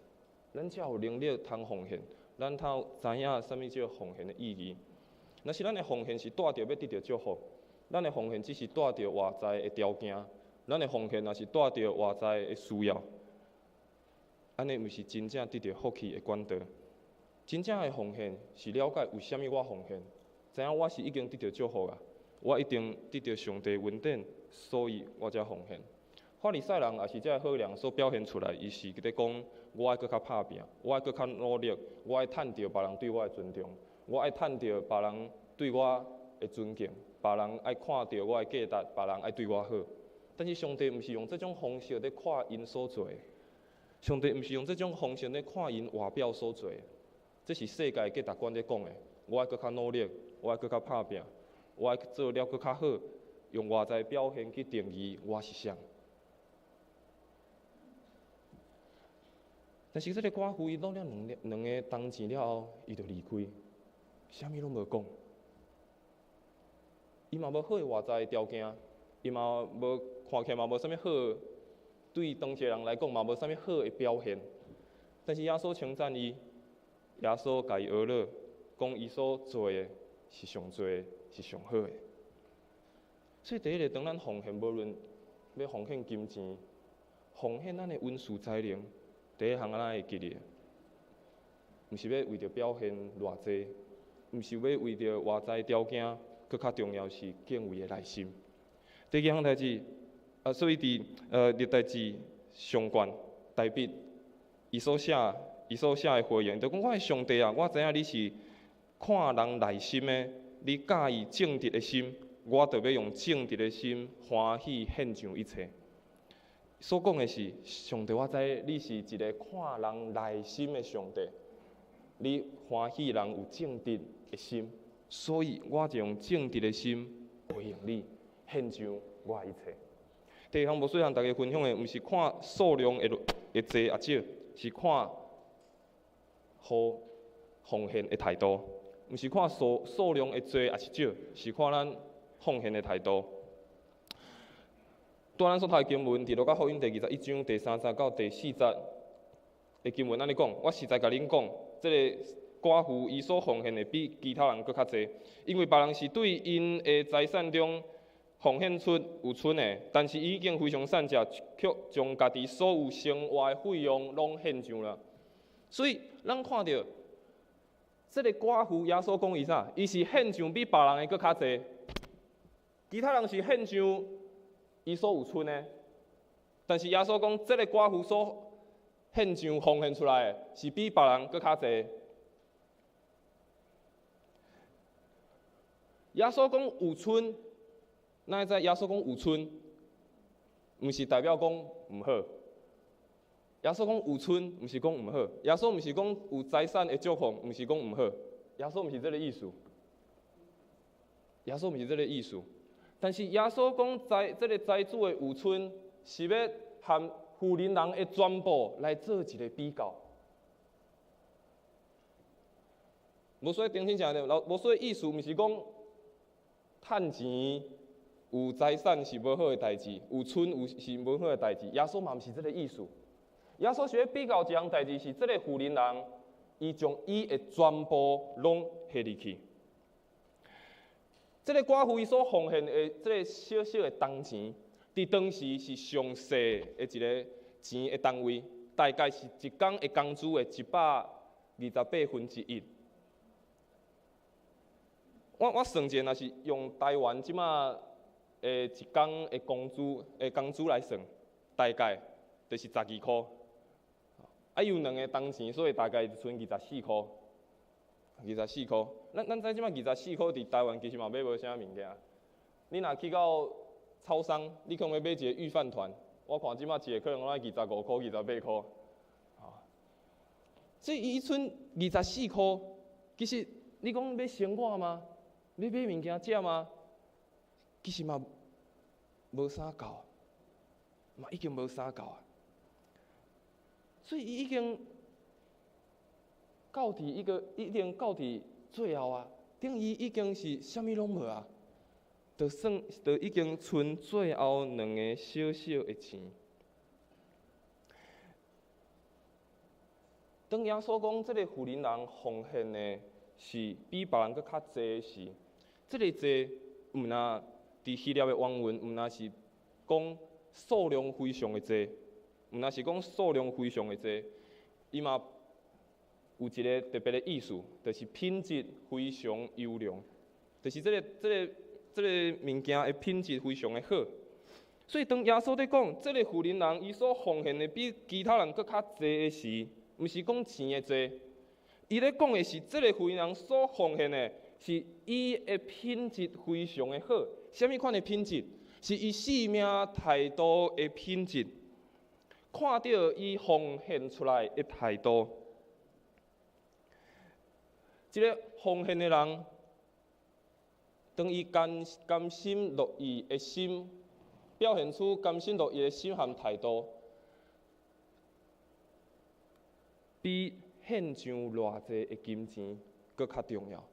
咱才有能力通奉獻，咱才知影啥物叫奉獻的意義。若是咱的奉獻是帶著欲得著祝福，咱的奉獻只是帶著外在的條件，咱的奉獻若是帶著外在的需要，按呢毋是真正得著福氣的管道。真正的奉獻是了解為啥物我奉獻，知影我是已經得著祝福啊，我一定得著上帝恩典，所以我才奉獻。法利賽人也是這个好人所表現出來，伊是佇咧講，我愛閣較拍拚，我愛閣較努力，我愛趁著別人對我的尊重，我愛趁著別人對我的尊敬，別人愛看著我的價值，別人愛對我好。但是上帝毋是用這種方式咧看𪜶所做的，上帝毋是用這種方式咧看𪜶外表所做的，這是世界價值觀咧講的。我愛閣較努力，我愛閣較拍拚，我愛做了閣較好，用外在表現去定義我是啥。但是這个寡婦伊擼了兩兩个銅錢了後，伊就離開，啥物攏無講。伊嘛無好的外在條件，伊嘛無看起來嘛無啥物好，對當時人來講嘛無啥物好的表現。但是耶穌稱讚伊，耶穌共伊學了，講伊所做的是上濟，是上好的。所以第一个，當咱奉獻，無論欲奉獻金錢，奉獻咱的恩賜才能。第一項咱會記得，毋是欲為著表現偌濟，毋是欲為著外在條件，閣較重要是敬畏的內心。第二項代誌，啊，所以佇歷代志上卷大衛，伊所寫的回應，就講我的上帝啊，我知影你是看人內心的，你佮意正直的心，我就欲用正直的心歡喜獻上一切。所講的是，上帝，我知你是一个看人內心的上帝，你歡喜人有正直的心，所以我就用正直的心回應你，獻上我的一切。第二項，無需向大家分享的，毋是看數量會會濟抑少，是看予奉獻的態度，毋是看數量會濟抑是少，是看咱奉獻的態度。拄咱所讀的經文，佇路加福音第21章第3節到第4節的經文，按呢講，我實在共恁講，這个寡婦伊所奉獻的比其他人閣較濟，因為別人是對𪜶的財產中奉獻出有賰的，但是伊已經非常善食，卻將家己所有生活的費用攏獻上了。所以，咱看著這个寡婦耶穌講伊啥？伊是獻上比別人的閣較濟，其他人是獻上伊所有賰的，但是耶穌講，這个寡婦所獻上奉獻出來的，是比別人閣較濟。耶穌講有賰，咱會知耶穌講有賰，毋是代表講毋好。耶穌講有賰，毋是講毋好。耶穌毋是講有財產的祝福，毋是講毋好。耶穌毋是這个意思。耶穌毋是這个意思。但是耶穌講財，這个財主的有賰，是欲和富人人的全部來做一个比較。無說定心誠對，無說意思，毋是講趁錢有財產是無好的代誌，有賰有是無好的代誌。耶穌嘛毋是這个意思。耶穌是欲比較一項代誌，是這个富人人，伊將伊的全部攏獻入去。這个寡婦伊所奉獻的這个小小的銅錢，佇當時是上細的一个錢的單位，大概是一工的工資的128分之一。我算者，若是用台灣這馬的一工的工資來算，大概就是12箍。啊，有兩个銅錢，所以大概就賰24箍。24箍，咱知這馬24箍佇台灣其實嘛買無啥物件。你若去到超商，你可能欲買一个御飯糰，我看這馬一个可能攏愛25箍、28箍。所以伊賰24箍，其實你講欲生活嗎？欲買物件食嗎？其實嘛無啥夠，嘛已經無啥夠啊。所以伊已經到佇一個，已經到佇最後啊，等於已經是啥物攏無啊，就算就已經賰最後兩个小小的錢。當耶穌講這个婦人人奉獻的是比別人閣較濟時，這个濟毋若佇希臘的原文，毋若是講數量非常的濟，毋若是講數量非常的濟，伊嘛有一个特別的意思，就是品質非常優良，就是這個物件的品質非常的好。所以當耶穌佇講這个婦人人伊所奉獻的比其他人閣較濟的時，毋是講錢的濟，伊咧講的是這个婦人人所奉獻的是伊的品質非常的好。啥物款的品質？是伊生命態度的品質。看著伊奉獻出來的態度，這个奉獻的人，當伊甘心樂意的心，表現出甘心樂意的心和態度，比獻上偌濟的金錢閣較重要。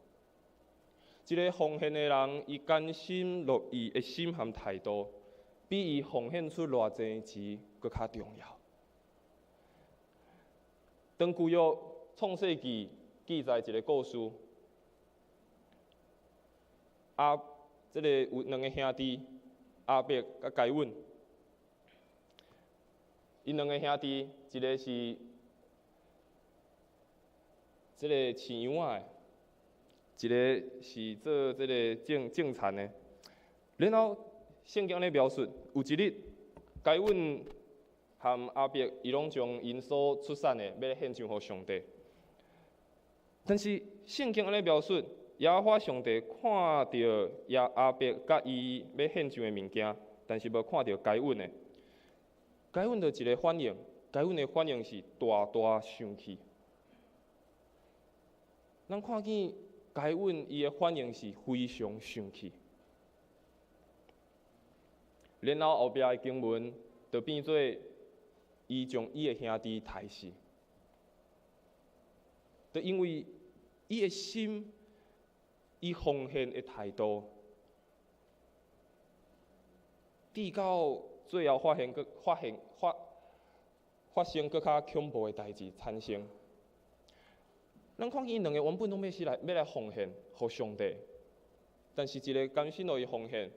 這个奉獻的人，伊甘心樂意的心和態度，比伊奉獻出偌濟錢閣較重要。當舊約創世記記載一个故事，啊，這个有兩个兄弟，亞伯佮該隱，𪜶兩个兄弟，一个是這个飼羊仔的，一个是做這个種田的。然後聖經咧描述，有一日，該隱和亞伯伊攏將𪜶所出產的，欲來獻上予上帝。但是聖經按呢描述，耶和華上帝看著亞伯佮伊欲獻上的物件，但是無看著該隱的。該隱就一个反應，該隱的反應是大大生氣。咱看見該隱伊的反應是非常生氣。然後後壁的經文就變做伊將伊的兄弟刣死，就因為伊的心，伊奉獻的態度，直到最後發現閣發現發發生閣較恐怖的代誌產生。咱看見𪜶兩个原本攏欲是來欲來奉獻予上帝，但是一个甘心樂意奉獻，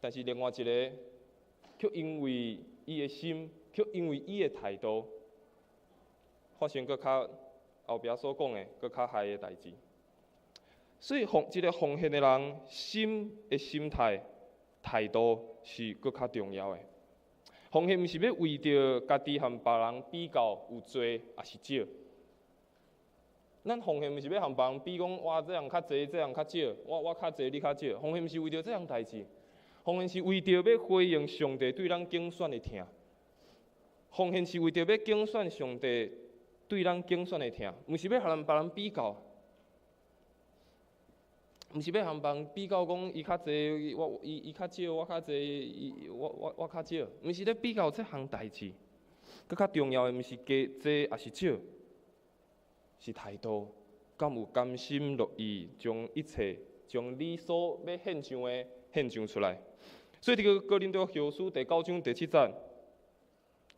但是另外一个卻因為伊的心，卻因為伊的態度，發生閣較後壁所講的閣較害的代誌。所以一个奉獻的人，心的心態、態度是閣較重要的。奉獻毋是欲為著家己和別人比較有濟抑是少。咱奉獻毋是欲和別人比講，哇，這人較濟，這人較少，我較濟，你較少。奉獻毋是為著這項代誌，奉獻是為著欲回應上帝對咱揀選的疼。奉獻是為著欲揀選上帝對咱揀選的疼，毋是欲和別人比較，毋是欲和別人比較講伊較濟，我伊伊較少，我較濟，伊我我我較少，毋是咧比較這項代誌。閣較重要的毋是加濟抑是少，是態度，敢有甘心樂意將一切，將你所欲獻上的獻上出來。所以，佇个哥林多後書第九章第七節，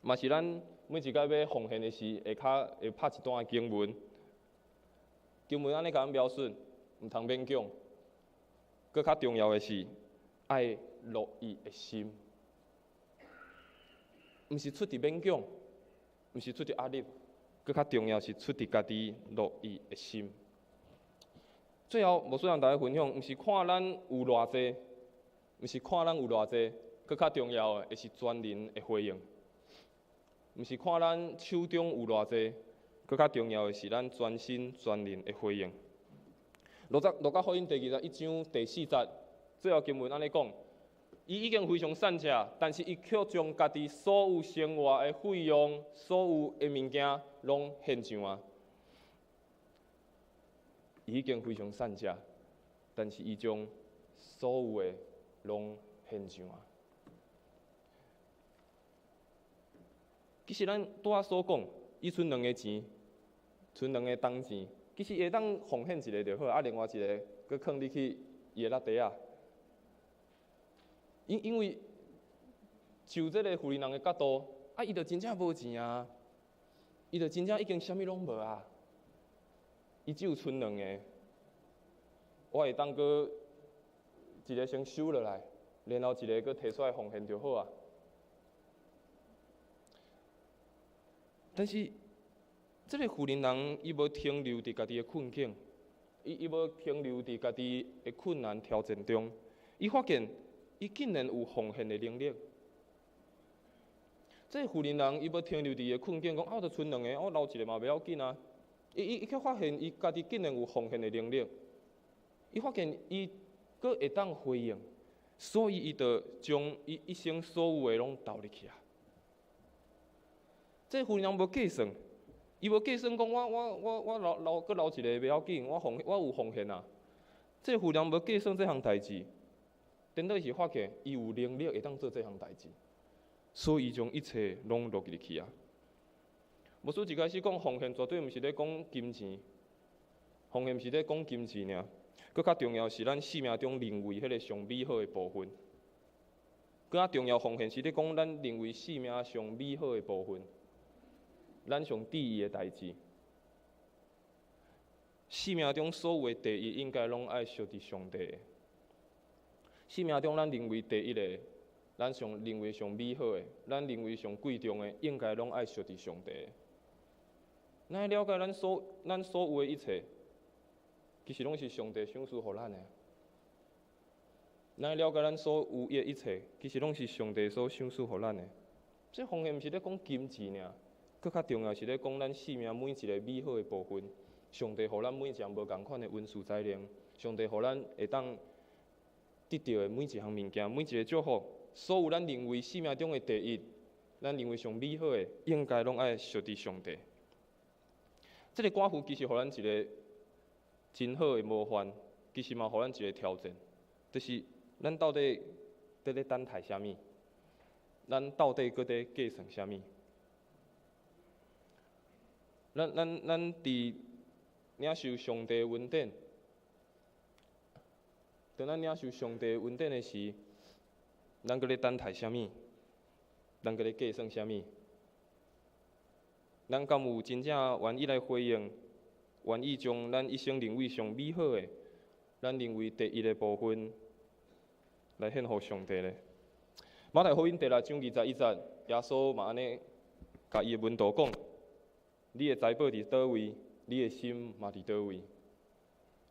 嘛是咱每一擺欲奉獻的時，會較會拍一段的經文。經文按呢共咱描述，毋通勉強。閣較重要的是，愛樂意的心，毋是出佇勉強，毋是出佇壓力。閣較重要是出佇家己樂意的心。最後，牧師和大家分享，毋是看咱有偌濟，毋是看咱有偌濟，閣較重要的是全人的回應。毋是看咱手中有偌濟，閣較重要的是咱全心全人的回應。路加福音第21章第四節，最後經文按呢講：伊已經非常散赤，但是伊卻將家己所有生活的費用、所有的物件攏獻上啊。伊已經非常散食，但是伊將所有的攏獻上啊。其實咱拄仔所講，伊賰兩个錢，賰兩个銅錢，其實會當奉獻一个就好，啊，另外一个閣囥入去伊的籃袋仔。因為就這个婦人的角度，啊，伊就真正無錢啊，伊就真正已經啥物攏無啊，伊只有賰兩个，我會當閣一个先收落來，然後一个閣提出來奉獻就好啊。但是，這个婦人人伊無停留佇家己的困境，伊無停留佇家己的困難挑戰中，伊發現伊竟然有奉獻的能力。這个婦人人伊無停留佇伊的困境，講啊，我就賰兩个，我留一个嘛袂要緊啊。伊卻發現伊家己竟然有奉獻的能力，伊發現伊閣會當回應，所以伊就將伊一生所有的攏投入去啊。這個婦人無計算，伊無計算講我留閣留一个袂要緊，我有奉獻啊。這個婦人無計算這項代誌，顛倒是發現伊有能力會當做這項代誌，所以伊將一切攏落入去啊。牧師一開始講奉獻，絕對毋是咧講金錢，奉獻毋是咧講金錢爾，閣較重要是咱生命中認為彼个上美好的部分。閣較重要奉獻是咧講咱認為生命上美好的部分，咱上注意的代誌。生命中所有的第一，應該攏愛屬佇上帝的。生命中咱認為第一的，咱上認為上美好的，咱認為上貴重的，應該攏愛屬佇上帝的。咱愛了解咱所有的一切，其實攏是上帝賞賜予咱的。咱愛了解咱所有的一切，其實攏是上帝所賞賜予咱的。這奉獻毋是咧講金錢爾，閣較重要是咧講咱生命每一个美好的部分。上帝予咱每一項無仝款的恩賜才能，上帝予咱會當得著的每一項物件，每一个祝福，所有咱認為生命中的第一，咱認為上美好的，應該攏愛屬佇上帝。這个寡婦其實予咱一个真好的模範，其實嘛予咱一个挑戰，就是咱到底佇咧等待啥物？咱到底閣佇計算啥物？咱佇領受上帝恩典，當咱領受上帝恩典的時，咱閣咧等待啥物？咱閣咧計算啥物？咱敢有真正願意來回應，願意將咱一生認為上美好的，咱認為第一的部分，來獻予上帝咧？馬太福音第六章21節，耶穌嘛按呢，共伊的門徒講：你的財寶佇佗位，你的心嘛佇佗位。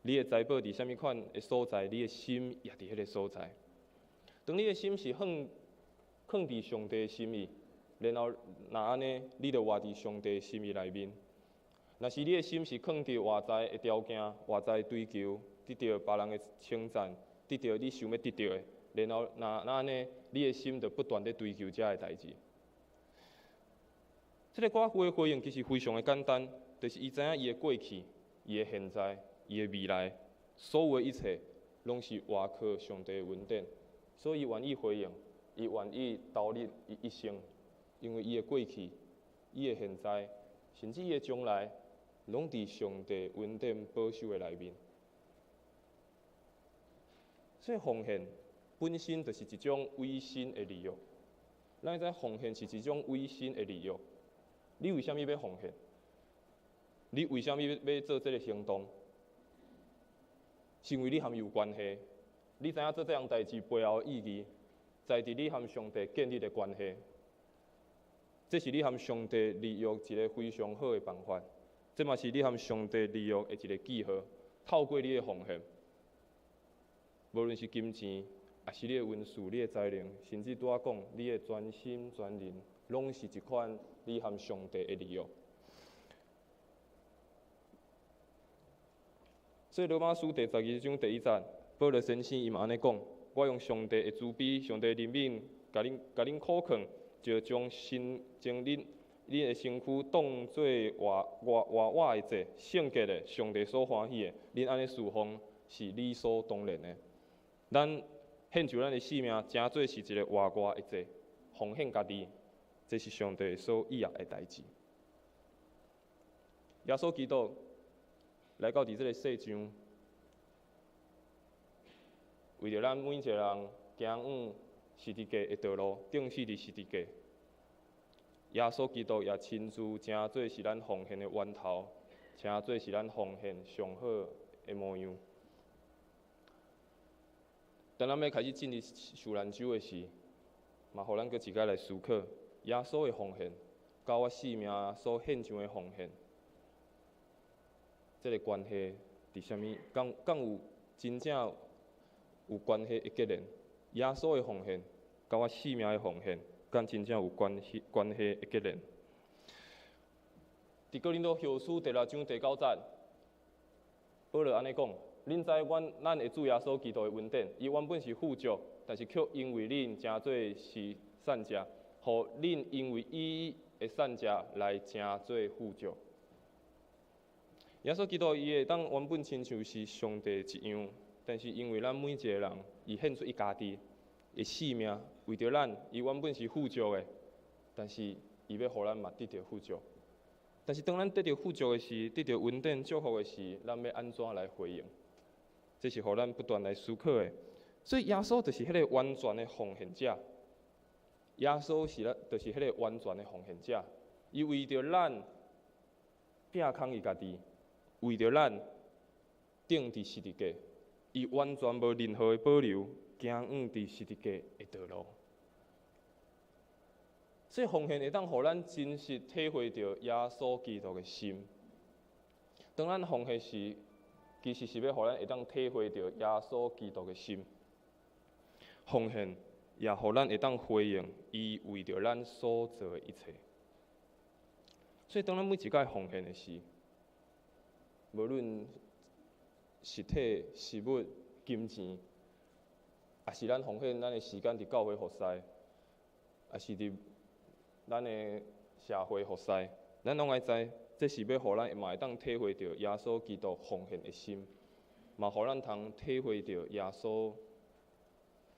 你的財寶佇啥物款的所在，你的心也佇彼个所在。當你的心是放佇上帝的心意，然後若按呢，你就活佇上帝的心意內面。若是你的心是囥佇外在的條件、外在的追求，得著別人的稱讚，得著你想欲得著的，然後若按呢，你的心就不斷咧追求這个代誌。這个寡婦的回應其實非常的簡單，就是伊知影伊的過去、伊的現在、伊的未來，所有的一切，攏是倚靠上帝的恩典，所以伊願意回應，伊願意投入伊一生，因為伊的過去、伊的現在，甚至伊的將來，攏佇上帝恩典保守的內面。所以奉獻本身就是一種委身的立約。咱知奉獻是一種委身的立約。你為啥物欲奉獻？你為啥物欲做這个行動？是因為你和伊有關係。你知影做這項代誌背後的意義，在佇你和上帝建立的關係。這是你和上帝立約一个非常好的辦法。這嘛是你和上帝立約的一个記號。透過你的奉獻，無論是金錢，抑是你的恩賜、你的才能，甚至拄仔講你的全心全人，攏是一款你和上帝的立約。所以羅馬書第12章第1節，保羅先生伊嘛按呢講：我用上帝的慈悲、上帝的憐憫，共恁苦勸，就將身將恁恁的身軀當做活活活活的祭，聖潔的，上帝所歡喜的。恁按呢事奉是理所當然的。咱獻上咱的生命，成做是一个活活的祭，奉獻家己，這是上帝所意愛的代誌。耶穌基督來到佇這个世上，為著咱每一个人行往十字架的道路，釘死佇十字架。耶穌基督也親自成做是咱奉獻的源頭，成做是咱奉獻上好的模樣。當咱欲開始進入受難週的時，嘛，予咱閣一擺來思考耶穌的奉獻，佮我生命所獻上的奉獻，這个關係佇啥物？敢敢有真正有關係的結連？耶穌的奉獻，佮我生命的奉獻，敢真正有關係關係的結連？佇哥林多後書第六章第九節，保羅按呢講：恁知阮咱的主耶穌基督的恩典，伊原本是富足，但是卻因為恁成做是散食，予恁因為伊的散食來成做富足。耶穌基督伊會當原本親像是上帝一樣，但是因為咱每一个人，伊獻出伊家己的性命，為著咱，伊原本是富足的，但是伊欲予咱嘛得著富足。但是當咱得著富足的時，得著恩典祝福的時，咱欲按怎來回應？這是予咱不斷來思考的。所以耶穌就是彼个完全的奉獻者。耶穌是咱，就是彼個完全的奉獻者。伊為著咱摒空伊家己，為著咱釘佇十字架，伊完全無任何的保留，行往佇十字架的道路。這奉獻會當予咱真實體會著耶穌基督的心。當咱奉獻時，其實是欲予咱會當體會著耶穌基督的心。奉獻也予咱會當回應伊為著咱所做的一切。所以，當咱每一擺奉獻的時，無論實體、實物、金錢，抑是咱奉獻咱的時間佇教會服侍，抑是佇咱的社會服侍，咱攏愛知，這是欲予咱嘛會當體會著耶穌基督奉獻的心，嘛予咱通體會著耶穌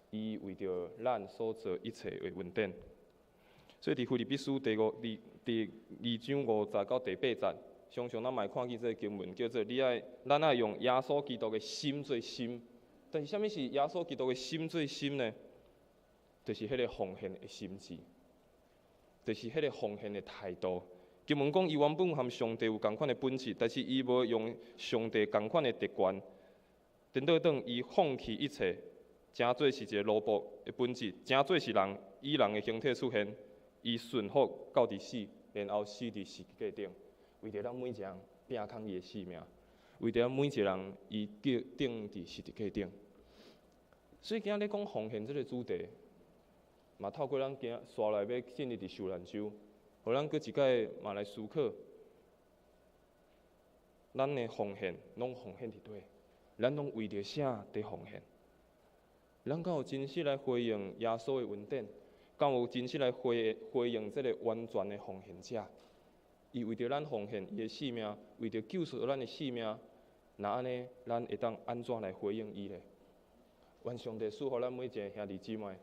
伊為著咱所做一切的恩典。所以，佇腓立比書第五、第第二章五節到第八節，常常咱嘛會看見這个經文，叫做你愛，咱愛用耶穌基督的心做心。但是，啥物是耶穌基督的心做心呢？就是彼个奉獻的心志，就是彼个奉獻的態度。經文講，伊原本和上帝有仝款的本質，但是伊無用上帝仝款的特權，顛倒轉伊放棄一切，成做是一个奴僕的本質，成做是人，以人的形體出現，伊順服到佇死，然後死佇十字架頂，為著咱每一個人摒空伊的性命，為著咱每一個人伊叫釘佇十字架頂。所以今仔日講奉獻這个主題，嘛透過咱今紲來欲進入佇受難週，予咱閣一擺嘛來思考，咱的奉獻攏奉獻佇佗？咱攏為著啥佇奉獻？咱敢有真實來回應耶穌的恩典？敢有真實來回回應這个完全的奉獻者？伊為著咱奉獻伊的性命，為著救贖咱的性命，若按呢，咱會當按怎來回應伊呢？願上帝賜予咱每一个兄弟姊妹，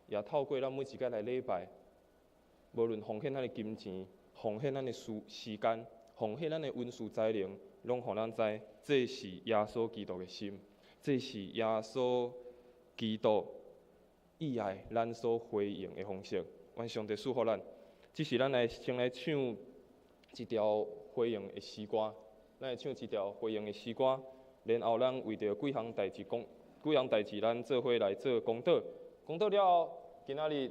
也透過咱每一擺來禮拜，無論奉獻咱的金錢、奉獻咱的時時間、奉獻咱的恩賜才能，攏予咱知，這是耶穌基督的心，這是耶穌基督意愛咱所回應的方式。願上帝賜福咱。這時咱來先來唱一條回應的詩歌，咱來唱一條回應的詩歌，然後咱為著幾項代誌講，幾項代誌咱做伙來做公禱。公禱了後，今仔日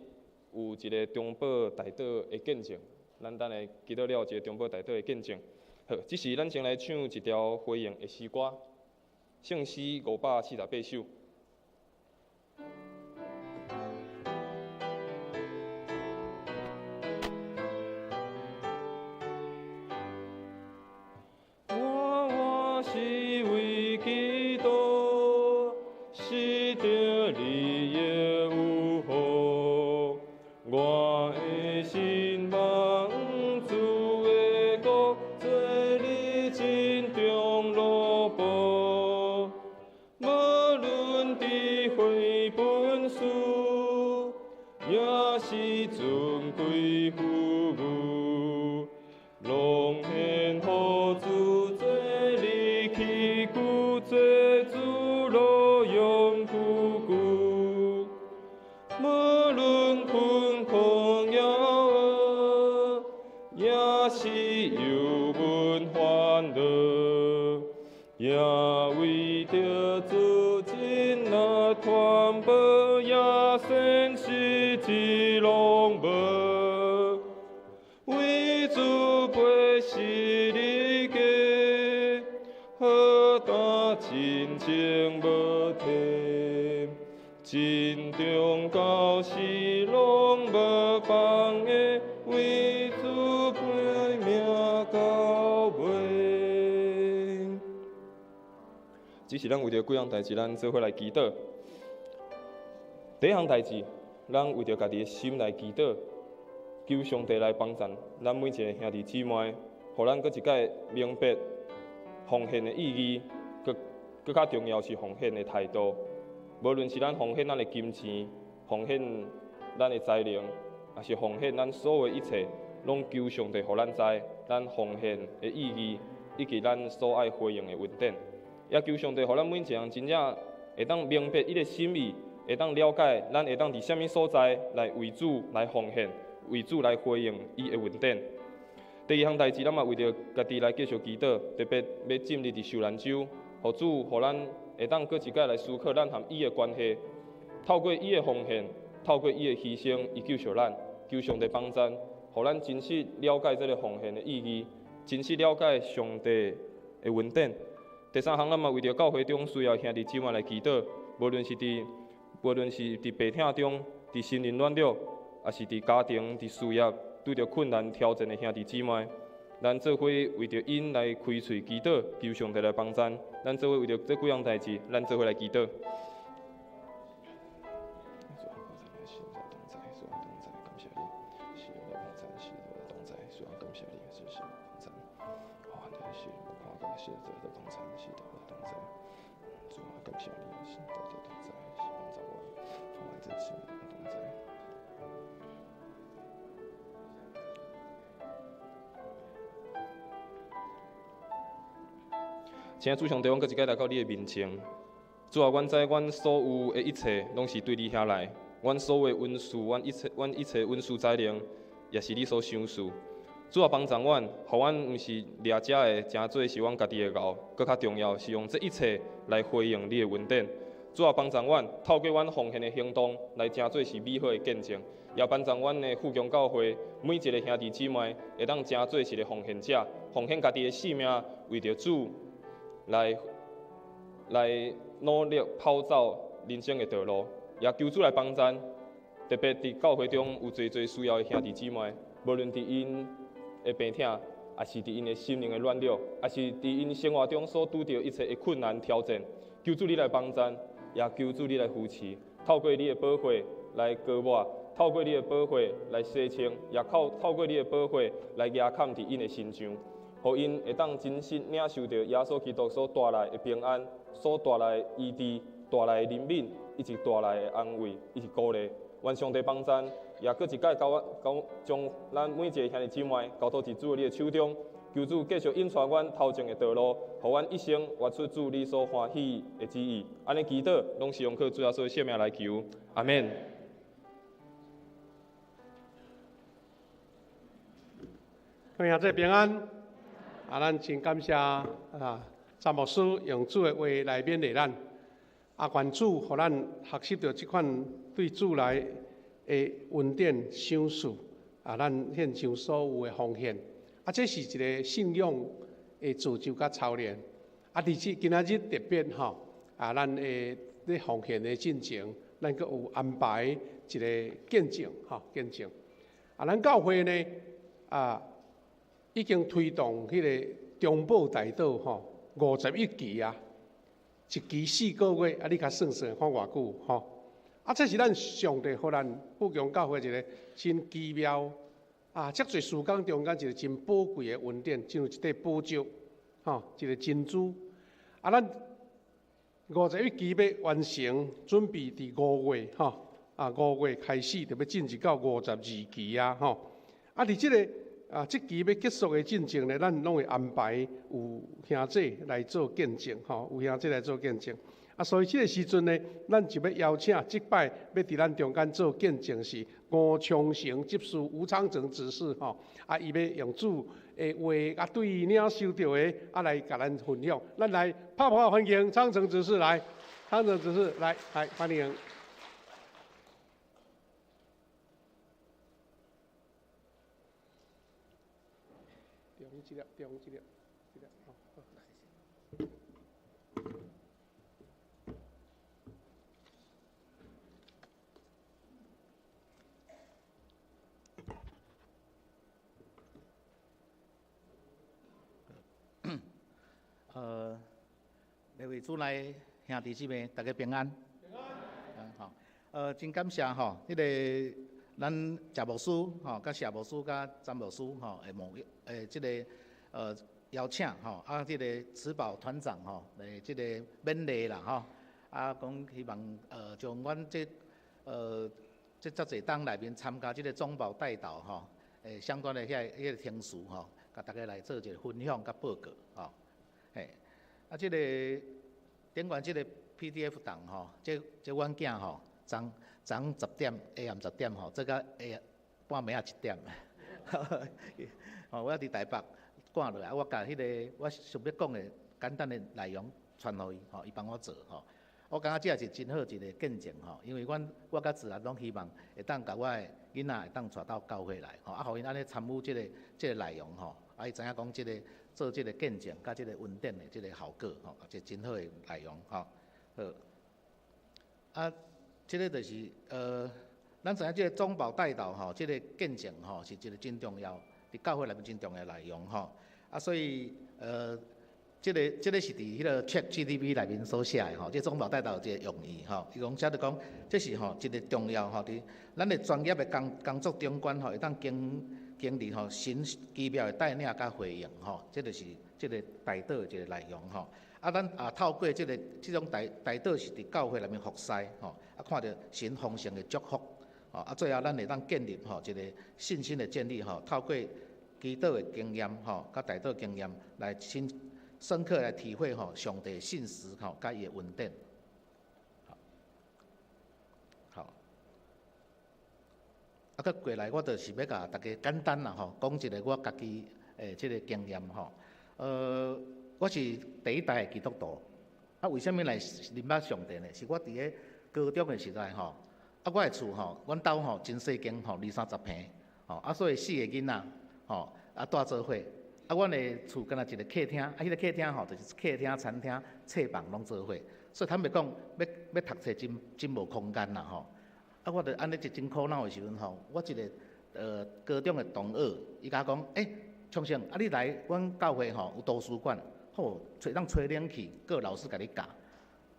有一个中保代禱的見證，咱等下祈禱了一个中保代禱的見證。好，這時咱先來唱一條回應的詩歌，聖詩548首。我活是為基督，死著利益有福。我的心望主，也是有阮欢乐，也为著主真乐传播，也算是一拢无。为主背十字架，何等真情无退，真重到死拢无放的，为主拼命到尾。只是咱为著几项代誌，咱做伙來祈禱。第一項代誌，咱為著家己的心來祈禱，求上帝來幫贊咱每一个兄弟姊妹，予咱閣一擺明白奉獻的意義，閣閣較重要是奉獻的態度。無論是咱奉獻咱的金錢，奉獻咱的才能，抑是奉獻咱所有的一切，攏求上帝予咱知，咱奉獻的意義，以及咱所愛回應的恩典。也求上帝予咱每一个人真正會當明白伊的心意，會當了解咱會當佇啥物所在來為主來奉獻，為主來回應伊的恩典。第二項代誌，咱嘛為著家己來繼續祈禱，特別欲進入佇受難週，予主予咱會當閣一擺來思考咱和伊的關係，透過伊的奉獻，透過伊的犧牲，伊救贖咱，求上帝幫贊，予咱真實了解這个奉獻的意義，真實了解上帝的恩典。第三項，咱嘛為著教會中需要兄弟姊妹來祈禱，無論是佇病痛中，佇心靈軟弱，抑是佇家庭、佇事業拄著困難挑戰的兄弟姊妹，咱做伙為著𪜶來開喙祈禱，求上帝來幫贊。咱做伙為著這幾項代誌，咱做伙來祈禱。親愛主上帝，阮閣一擺來到你的面前。主啊，阮知阮所有的一切攏是對你遐來，阮所有的恩賜，阮一切恩賜才能，也是你所賞賜。主啊，幫助阮，予阮毋是掠遮的，成做是阮家己的𠢕，閣較重要是用這一切來回應你的恩典。主啊，幫助阮，透過阮奉獻的行動，來成做是美好的見證。也幫助阮的富強教會每一个兄弟姊妹，會當成做一个奉獻者，奉獻家己的性命，為著主來努力跑走人生的道路，也求主來幫贊。特別佇教會中有濟濟需要的兄弟姊妹，無論佇𪜶的病痛，抑是佇𪜶的心靈的軟弱，抑是佇𪜶生活中所拄著一切的困難挑戰，求主你來幫贊，也求主你來扶持，透過你的寶血來膏抹，透過你的寶血來洗清，也透過你的寶血來壓崁佇𪜶的身上。予𪜶會當真實領受著耶穌基督所帶來的平安，所帶來的醫治，帶來的憐憫，以及帶來的安慰，以及鼓勵。願上帝幫贊，也閣一擺交我交將咱每一个兄弟姊妹交託佇主你的手中，求主繼續引帶阮頭前的道路，予阮一生活出主你所歡喜的旨意。按呢祈禱，攏是用靠主耶穌的聖名來求，阿們。各位兄弟平安。啊，咱真感謝啊，詹牧師用主的話來勉勵咱。啊，願主予咱學習著這款對主來的恩典賞賜。啊，咱獻上所有的奉獻。啊，這是一个信仰的造就佮操練。啊，佇這今仔日特別吼，啊，咱會咧奉獻的進前，咱閣有安排一个見證吼，見證。啊，咱教會呢，啊，已經推動彼个中保大道吼51期啊，一期4個月，啊，你較算算看偌久吼？啊，這是咱上帝予咱富強教會一个真奇妙啊，遮濟時間中間一个真寶貴的恩典，親像一塊寶石，吼，一个珍珠。啊，咱51期欲完成，準備佇5月吼，啊，5月開始就欲進入到52期啊，吼。啊，佇這个啊，這期欲結束的進程呢，咱攏會安排有兄弟來做見證，吼，有兄弟來做見證。啊，所以這个时阵呢，咱就欲邀请這擺欲佇咱中间做见证是吴昌成执事吴昌成执事吼，啊，伊欲用主的话啊，对伊领受著的啊来共咱分享。咱来拍破欢迎昌成执事来，昌成执事来，来欢迎。中一粒，中一粒，一粒，好。各位主内兄弟姊妹，大家平安。平安。好，真感谢吼，彼个咱谢牧师吼，佮谢牧师佮詹牧师吼，会冒诶，这个邀请吼，啊，这个慈宝团长吼，来这个勉励啦吼，啊，讲希望将阮这这遮济当内面参加这个中保代祷吼，相关的遐个程序吼，共大家来做一个分享佮报告吼。嘿，啊，这个顶悬这个 PDF 档吼，这阮囝吼，昨早10点，下暗10点吼，做到下半暝仔1点。吼，我伫台北赶落来，我共彼个我想欲讲的简单的内容传予伊，吼，伊帮我做吼。我感觉这也是真好一个见证吼，因为阮我佮自然拢希望会当共我的囡仔会当带到教会来，吼，啊，予𪜶按呢参与这个内容吼，啊，伊知影讲这个。做这个见证，佮这个恩典的这个效果，吼，一个真好的内容，吼。好，啊，这个就是咱知影这个中保代祷吼，这个见证吼，是一个真重要，伫教会内面真重要的内容，吼。啊，所以这个是伫彼个 ChatGPT 内面所写的吼，这个中保代祷这个用意吼，伊讲写著讲，这是吼一个重要吼，伫咱的专业的工作中间吼，会当经历吼神奇妙的带领佮回应吼，这就是这个代祷的一个内容吼。啊，咱也透过这个这种代祷是伫教会内面服侍吼，啊，看著神丰盛的祝福吼，啊，最后咱会当建立吼一个信心的建立吼，透过祈祷的经验吼，佮代祷经验来深刻来体会吼上帝信实吼，佮伊的恩典。好，啊，阁过来，我就是欲共大家简单啦吼，讲一个我家己的这个经验吼。我是第一代的基督徒，啊，为啥物来认捌上帝呢？是我伫咧高中的时代吼，啊，我的厝吼，阮兜吼真细间吼，二三十坪，吼，啊，所以四个囡仔吼，啊，蹛做伙，啊，阮的厝敢若一个客厅，啊，彼个客厅吼，就是客厅、餐厅、册房拢做伙，所以坦白讲，欲读册真无空间啦吼。啊，我就按呢一真苦恼的时阵吼，我一个高中的同学，伊共我讲，欸，昌成，啊，你来阮教会吼有图书馆，好，吹当吹冷气，阁有老师共你教。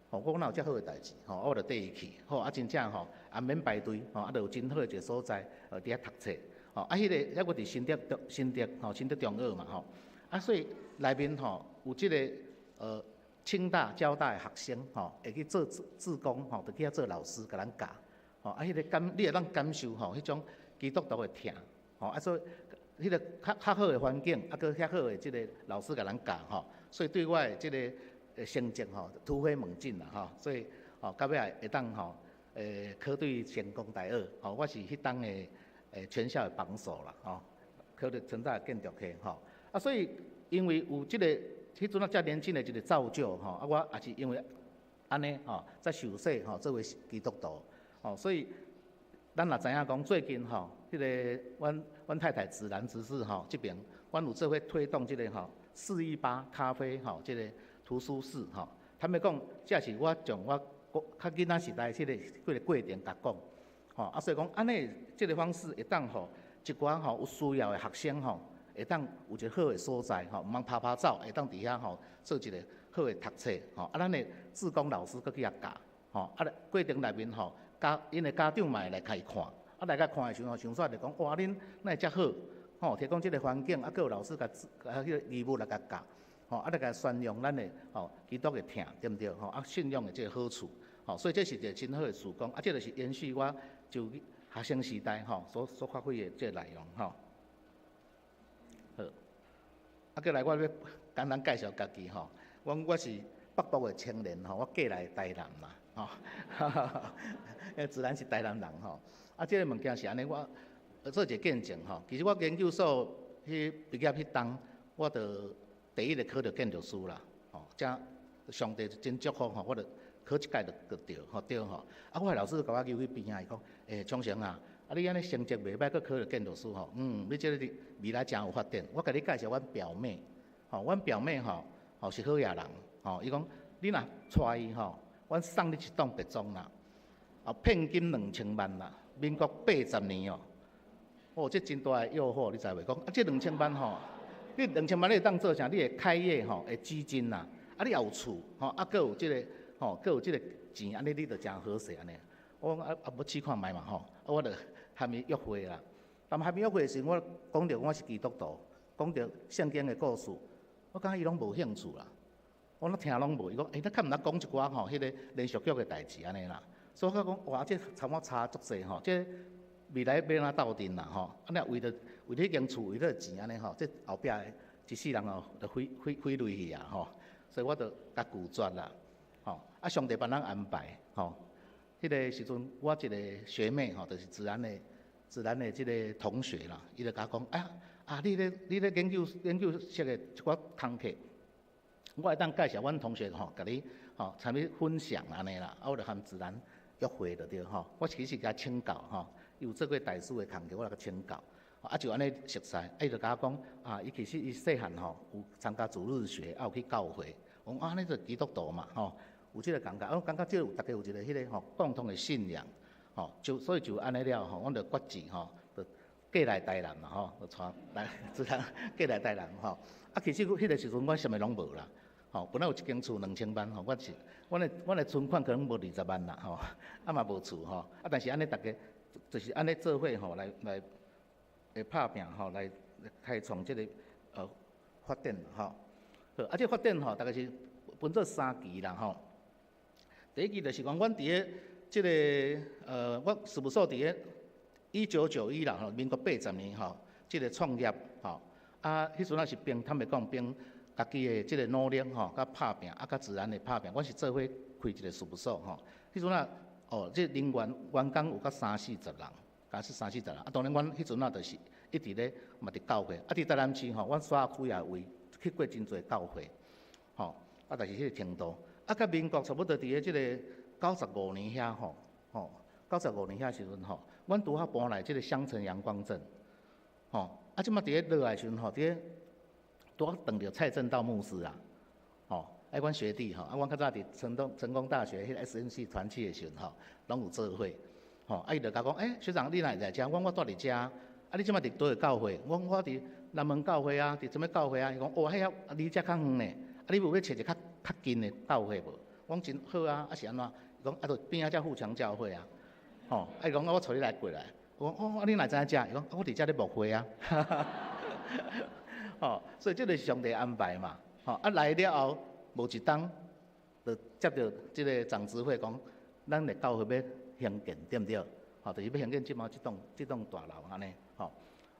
吼，我讲哪有遮好的代志，吼，我就缀伊去，吼，啊，真正吼，也免排队，吼，啊，就有真好的一个所在，伫遐读册，吼，啊，彼个犹阁伫新竹中，新竹吼，新竹中学嘛，吼，啊，所以内面吼有这个清大、交大的学生，吼，会去做志工，吼，就去遐做老师，共咱教。吼，啊，彼个感，你会当感受吼，彼种基督徒的疼，吼，啊，所以彼个较好的环境，啊，阁遐好的这个老师共咱教吼，所以对我的这个成绩吼突飞猛进啦吼，所以吼到尾会当吼，考对成功大学，吼，我是彼当的全校的榜首啦，吼，考入成大建筑系吼，啊，所以因为有这个彼阵啊遮年轻的一个造就吼，啊，我也是因为按呢吼，才受洗吼作为基督徒。哦，所以咱也知影讲，最近吼，彼个阮太太自然执事吼这边，阮有做伙推动这个吼418咖啡吼这个图书室吼。坦白讲，这是我从我较囡仔时代这个几个过程共讲，吼啊，所以讲按呢这个方式会当吼一寡吼有需要的学生吼，会当有一个好的所在吼，毋通拍拍走，会当伫遐吼做一个好的读册吼。啊，咱的志工老师阁去遐教，吼啊，过程内面吼。𪜶的家长嘛会来共伊看，啊来共看的时阵吼，想煞就讲，哇，恁哪会遮好，吼，提供这个环境，啊，阁有老师共啊彼个义务来共教，吼，啊来共宣扬咱的吼基督的疼，对毋对？吼，啊信仰的这个好处，吼，所以这是一个真好的事工，啊，这就是延续我就学生时代吼所发挥的这个内容吼。好，啊，阁来我欲简单介绍家己吼，我是北部的青年吼，我過來台南啦，吼，自然是台南人吼。啊，這个物件是按呢，我做一个見證吼。其實我研究所彼畢業彼冬，我就第一个考著建築師啦，吼，遮上帝真祝福吼，我就考一屆就著吼對吼。啊，我的老師共我揪去邊仔，伊講：欸，聰成啊，啊你按呢成績袂䆀，閣考著建築師吼，你這个未來誠有發展。我共你介紹阮表妹，吼，阮表妹吼，吼是好野人，吼，伊講你若娶伊吼，阮送你一棟別莊啦，啊，聘金2000萬啦，民國80年哦，哦，這真大的誘惑，你知袂？講啊，這兩千萬吼，你兩千萬你會當做啥？你會開業吼，會基金啦，啊，你也有厝吼，啊，閣有這个吼，閣有這个錢，按呢你就誠好勢按呢。我講啊啊，欲試看覓嘛吼，啊，我就含伊約會啦。但含伊約會的時陣，我講著我是基督徒，講著聖經的故事，我感覺伊攏無興趣啦。我攏聽攏無，伊講，欸，你較毋捌講一寡吼，彼个連續劇的代誌按呢啦。所以我講，哇，這參我差足濟吼，這未來欲按怎鬥陣啦吼？啊，若為著為彼間厝，為著錢按呢吼，這後壁的一世人哦，就毀毀毀雷去啊吼。所以我就共拒絕啦，吼。啊，上帝幫咱安排吼。彼个時陣，我一个學妹吼，就是自然的自然的這个同學啦，伊就共我講，啊啊，你咧研究室的一寡工課，我會當介紹阮同學吼，共你吼參與分享按呢啦。啊，我就含自然約會就對吼。我其實共請教吼，伊有做過大師的工課，我來共請教。啊，就按呢熟似，啊，伊就共我講，啊，伊其實伊細漢吼有參加主日學，啊有去教會。我講啊，你就基督徒嘛吼，有這个感覺，我感覺這有大家有一个彼个吼共同的信仰，吼，就所以就按呢了吼，阮就決志吼，就過來台南嘛吼，就帶來自然過來台南吼。啊，其實彼个時陣我啥物攏無啦，吼，本來有一間厝2000萬吼，我是阮的存款可能無20萬啦吼，啊嘛無厝吼，啊但是按呢大家就是按呢做伙吼來來會拍拚吼來開創這个發展吼。好，啊這個發展吼，大概是分做三期啦吼。第一期就是講，阮佇咧這个我事務所佇咧1991啦吼，民國80年吼，這个創業吼，啊，彼陣仔是憑坦白講，憑家己的這个努力吼，佮拍拚，啊，佮自然的拍拚，阮是做伙開一个事務所吼。彼陣仔哦，這人員員工有甲三四十人，敢是三四十人。啊，當然阮彼陣仔就是一直咧嘛佇教會，啊，佇台南市吼，阮所有幾若位去過真濟教會，吼，啊，但是彼个程度。啊，佮民國差不多佇咧這个95年遐吼，吼，九十五年遐時陣吼，阮拄好搬來這个雙城陽光鎮，吼，啊，這馬佇咧落來時陣吼，佇咧拄好碰著蔡正道牧師啊，吼，啊，阮學弟吼，啊，阮較早佇成功大學彼个 SNC 團契的時陣吼，攏有做伙，吼，啊，伊就共我講，欸，學長你哪會來遮？我講我住佇遮，啊，你這馬佇佗个教會？我講我佇南門教會啊，佇啥物教會啊？伊講，哦，彼遐離遮較遠呢，啊，你無欲揣一个較較近的教會無？我講真好啊，啊是按怎？伊講啊，就邊仔遮富強教會啊，吼，啊伊講我帶你來過來。我講哦，啊你哪知影遮？伊講我佇遮咧牧會啊，吼，所以這个是上帝安排嘛，吼，啊來了後無一冬，就接著這个長執會講，咱的教會欲興建，對毋對？吼，就是欲興建這馬這棟大樓按呢，吼，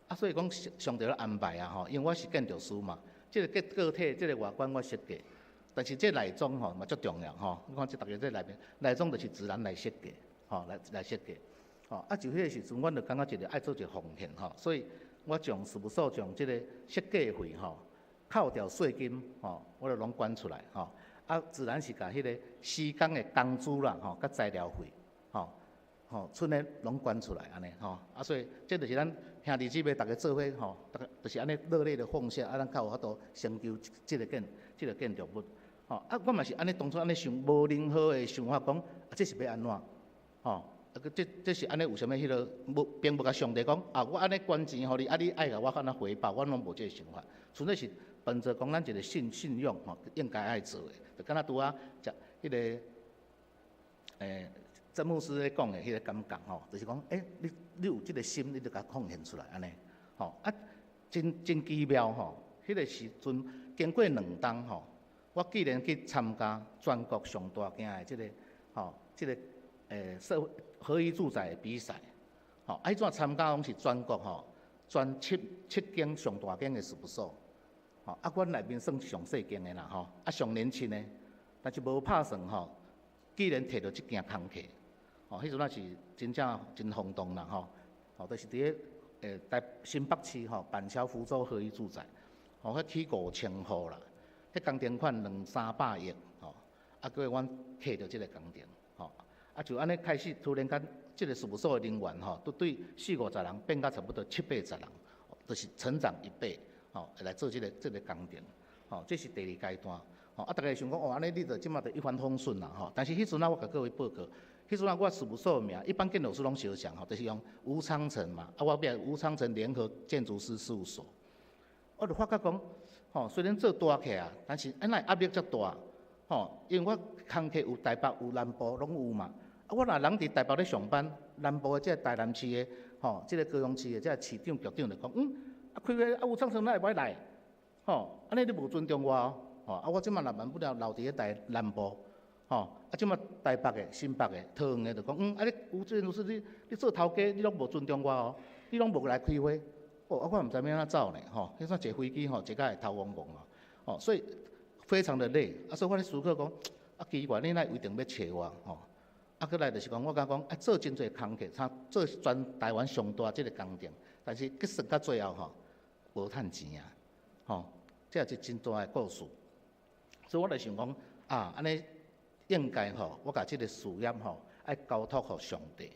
啊所以講上帝咧安排啊，吼，因為我是建築師嘛，這个個體這个外觀我設計。但是這內裝吼嘛足重要吼，你看這逐个這內面內裝就是自然來設計，吼來來設計，吼啊就彼個時陣，阮就感覺一個愛做一個奉獻吼，所以我將事務所將這個設計費吼扣掉稅金吼，我就攏捐出來吼，啊自然是共彼个施工的工資啦吼，佮材料費吼吼，賰的攏捐出來按呢吼，啊所以這就是咱兄弟姊妹逐家做伙吼，逐家就是按呢熱烈的奉獻，啊咱較有法度成就這個建築物。吼啊！我嘛是按呢，當初按呢想，無任何的想法講，啊，這是欲按怎？吼，啊，這是按呢有啥物彼个，無並無共上帝講，啊，我按呢捐錢予你，啊，你愛共我按怎回報？我攏無這个想法，純粹是本着講咱一個信用吼，應該愛做的，就敢若拄仔食彼个，曾牧師咧講的彼个感覺吼，就是講，欸，你有這个心，你就共奉獻出來按呢，吼，啊，真奇妙吼，彼个時陣經過兩冬吼。我既然去參加全國上大間的這个吼，這个社會合一住宅的比賽，吼，啊，彼陣參加攏是全國吼，全七間上大間的事務所，吼，啊，阮內面算上細間的啦，吼，啊，上年輕的，但是無拍算吼，居然提著這件工課，吼，彼陣仔是真正真轟動啦吼，吼，就是佇咧台新北市吼板橋福州合一住宅，吼，彼起5000戶啦，彼工程款兩三百億，吼，啊，閣阮客著這个工程，吼，啊，就按呢開始突然間，這个事務所的人員吼，都對四五十人變甲差不多七八十人，就是成長一倍，吼，來做這个工程，吼，這是第二階段。吼，啊，逐家想講，哦，按呢你著這馬著一帆風順啦，吼。但是彼陣仔我共各位報告，彼陣仔我事務所的名，一般建築師攏相像吼，就是用吳昌成嘛，啊，我變吳昌成聯合建築師事務所。我就發覺講，吼，雖然做大起來，但是按怎壓力遮大，吼，因為我工課有台北有南部攏有嘛。啊，我若人佇台北咧上班，南部的這個台南市的，吼，這個高雄市的這個市長局長就講，啊，開會啊，吳昌成哪會欲來？吼，按呢你無尊重我哦。吼，啊！我這馬若萬不了留佇咧台南部，吼，啊，這馬台北的、新北的、桃園的就講，啊，你吳建築師，你做頭家，你攏無尊重我哦，你攏無來開會，哦，啊，我毋知欲按怎走呢，吼，彼陣坐飛機吼，坐甲會頭嗡嗡啊，吼，所以非常的累，啊，所以我咧思考講，啊，奇怪，你哪會一定欲揣我，吼，啊，閣來就是講，我感覺講，啊，做真濟工課，參做全台灣上大這个工程，但是結算到最後吼，無趁錢啊，吼，這也是真大的故事。所以我就想講，啊，按呢應該吼，我共這个事業吼，愛交託予上帝，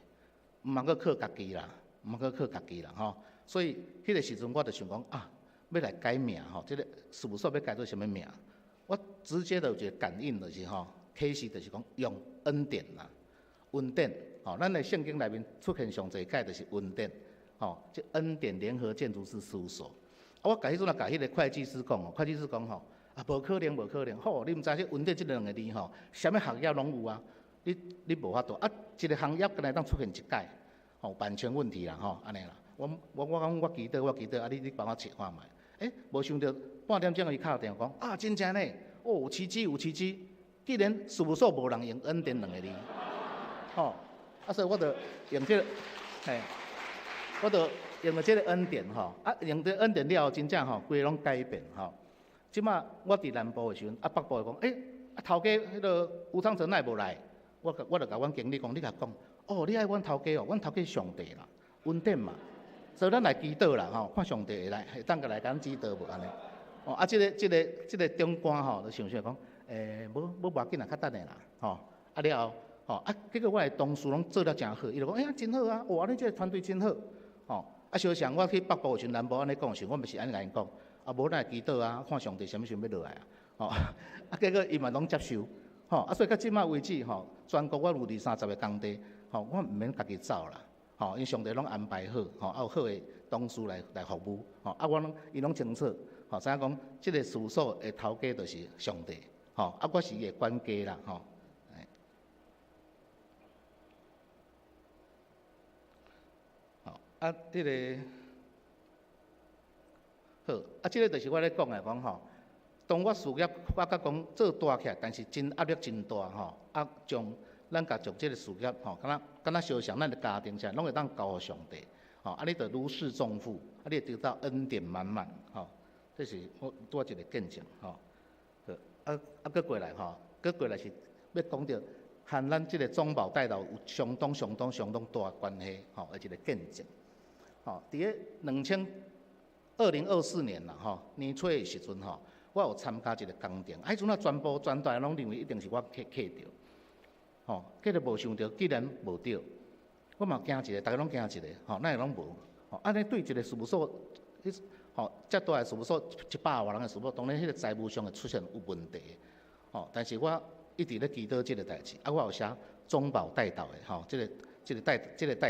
毋通閣靠家己啦，毋通閣靠家己啦吼。所以彼个時陣我就想講，啊，欲來改名吼，這个事務所欲改做啥物名？我直接就有一个感應，就是吼，啟示就是講用恩典啦，恩典吼，咱的聖經內面出現上濟擺就是恩典，吼，這恩典聯合建築師事務所。啊，我共彼陣仔共彼个會計師講哦，會計師講吼。啊，無可能，無可能！吼，你毋知這恩典這兩个字吼，啥物行業攏有啊？你無法度啊！一个行業敢若會當出現一擺，吼，版權問題啦，吼，按呢啦。我講我祈禱，我祈禱，啊，你幫我揣看覓？欸，無想著半點鐘伊敲電話講，啊，真正呢，哦，有奇蹟，有奇蹟！既然事務所無人用恩典兩个字，吼，啊，所以我就用這个，嘿，我就用著這个恩典吼，啊，用著恩典了後，真正吼，規个攏改變吼。這馬我佇南部的時陣，啊北部的講，欸，啊頭家彼个吳昌成哪會無來？我就共阮經理講，你共講，哦，你愛阮頭家哦，阮頭家上帝啦，恩典嘛，所以咱來祈禱啦吼，看上帝會來會當閣來共阮指導無按呢？哦，啊，這个長官吼，就想想講，欸，無無無要緊啦，較等下啦，吼，啊了後，吼，啊結果我的同事攏做了誠好，伊就講，欸，真好啊，哇，你這个團隊真好，吼，啊相像我去北部的時陣，南部按呢講時，我嘛是按呢共𪜶講。啊，無咱會祈禱啊，看上帝啥物時陣欲落來啊，吼，啊，結果伊嘛攏接受，吼，啊，所以到這馬為止，吼，全國我有二三十个工地，吼，我毋免家己走啦，吼，因上帝攏安排好，吼，啊有好的同事來服務，吼，啊，我攏伊攏清楚，吼，知影講這个事務所的頭家就是上帝，吼，啊，我是伊的管家啦，吼，好，啊，這个。好，啊，這个就是我咧講的，講吼，當我事業發覺講做大起來，但是真壓力真大吼，啊，將咱共將這个事業吼，敢若相像咱的家庭啥，攏會當交予上帝，吼，啊，你就如釋重負，啊，你會得到恩典滿滿，吼，這是我拄仔一个見證，吼。好，啊啊，閣過來吼，閣過來是欲講著和咱這个中保代禱有相當相當相當大關係，吼，的一个見證，吼，佇咧2024年啦，吼，年初的時陣吼，我有參加一个工程，啊，彼陣啊，全部全台攏認為一定是我客客著，吼，結果無想著，竟然無著，我嘛驚一个，逐家攏驚一个，吼，哪會攏無？吼，按呢對一个事務所，彼吼，遮大个事務所一百外人的事務所，當然彼个財務上會出現有問題，吼，但是我一直咧祈禱這个代誌，啊，我有寫中保代禱的，吼，這个代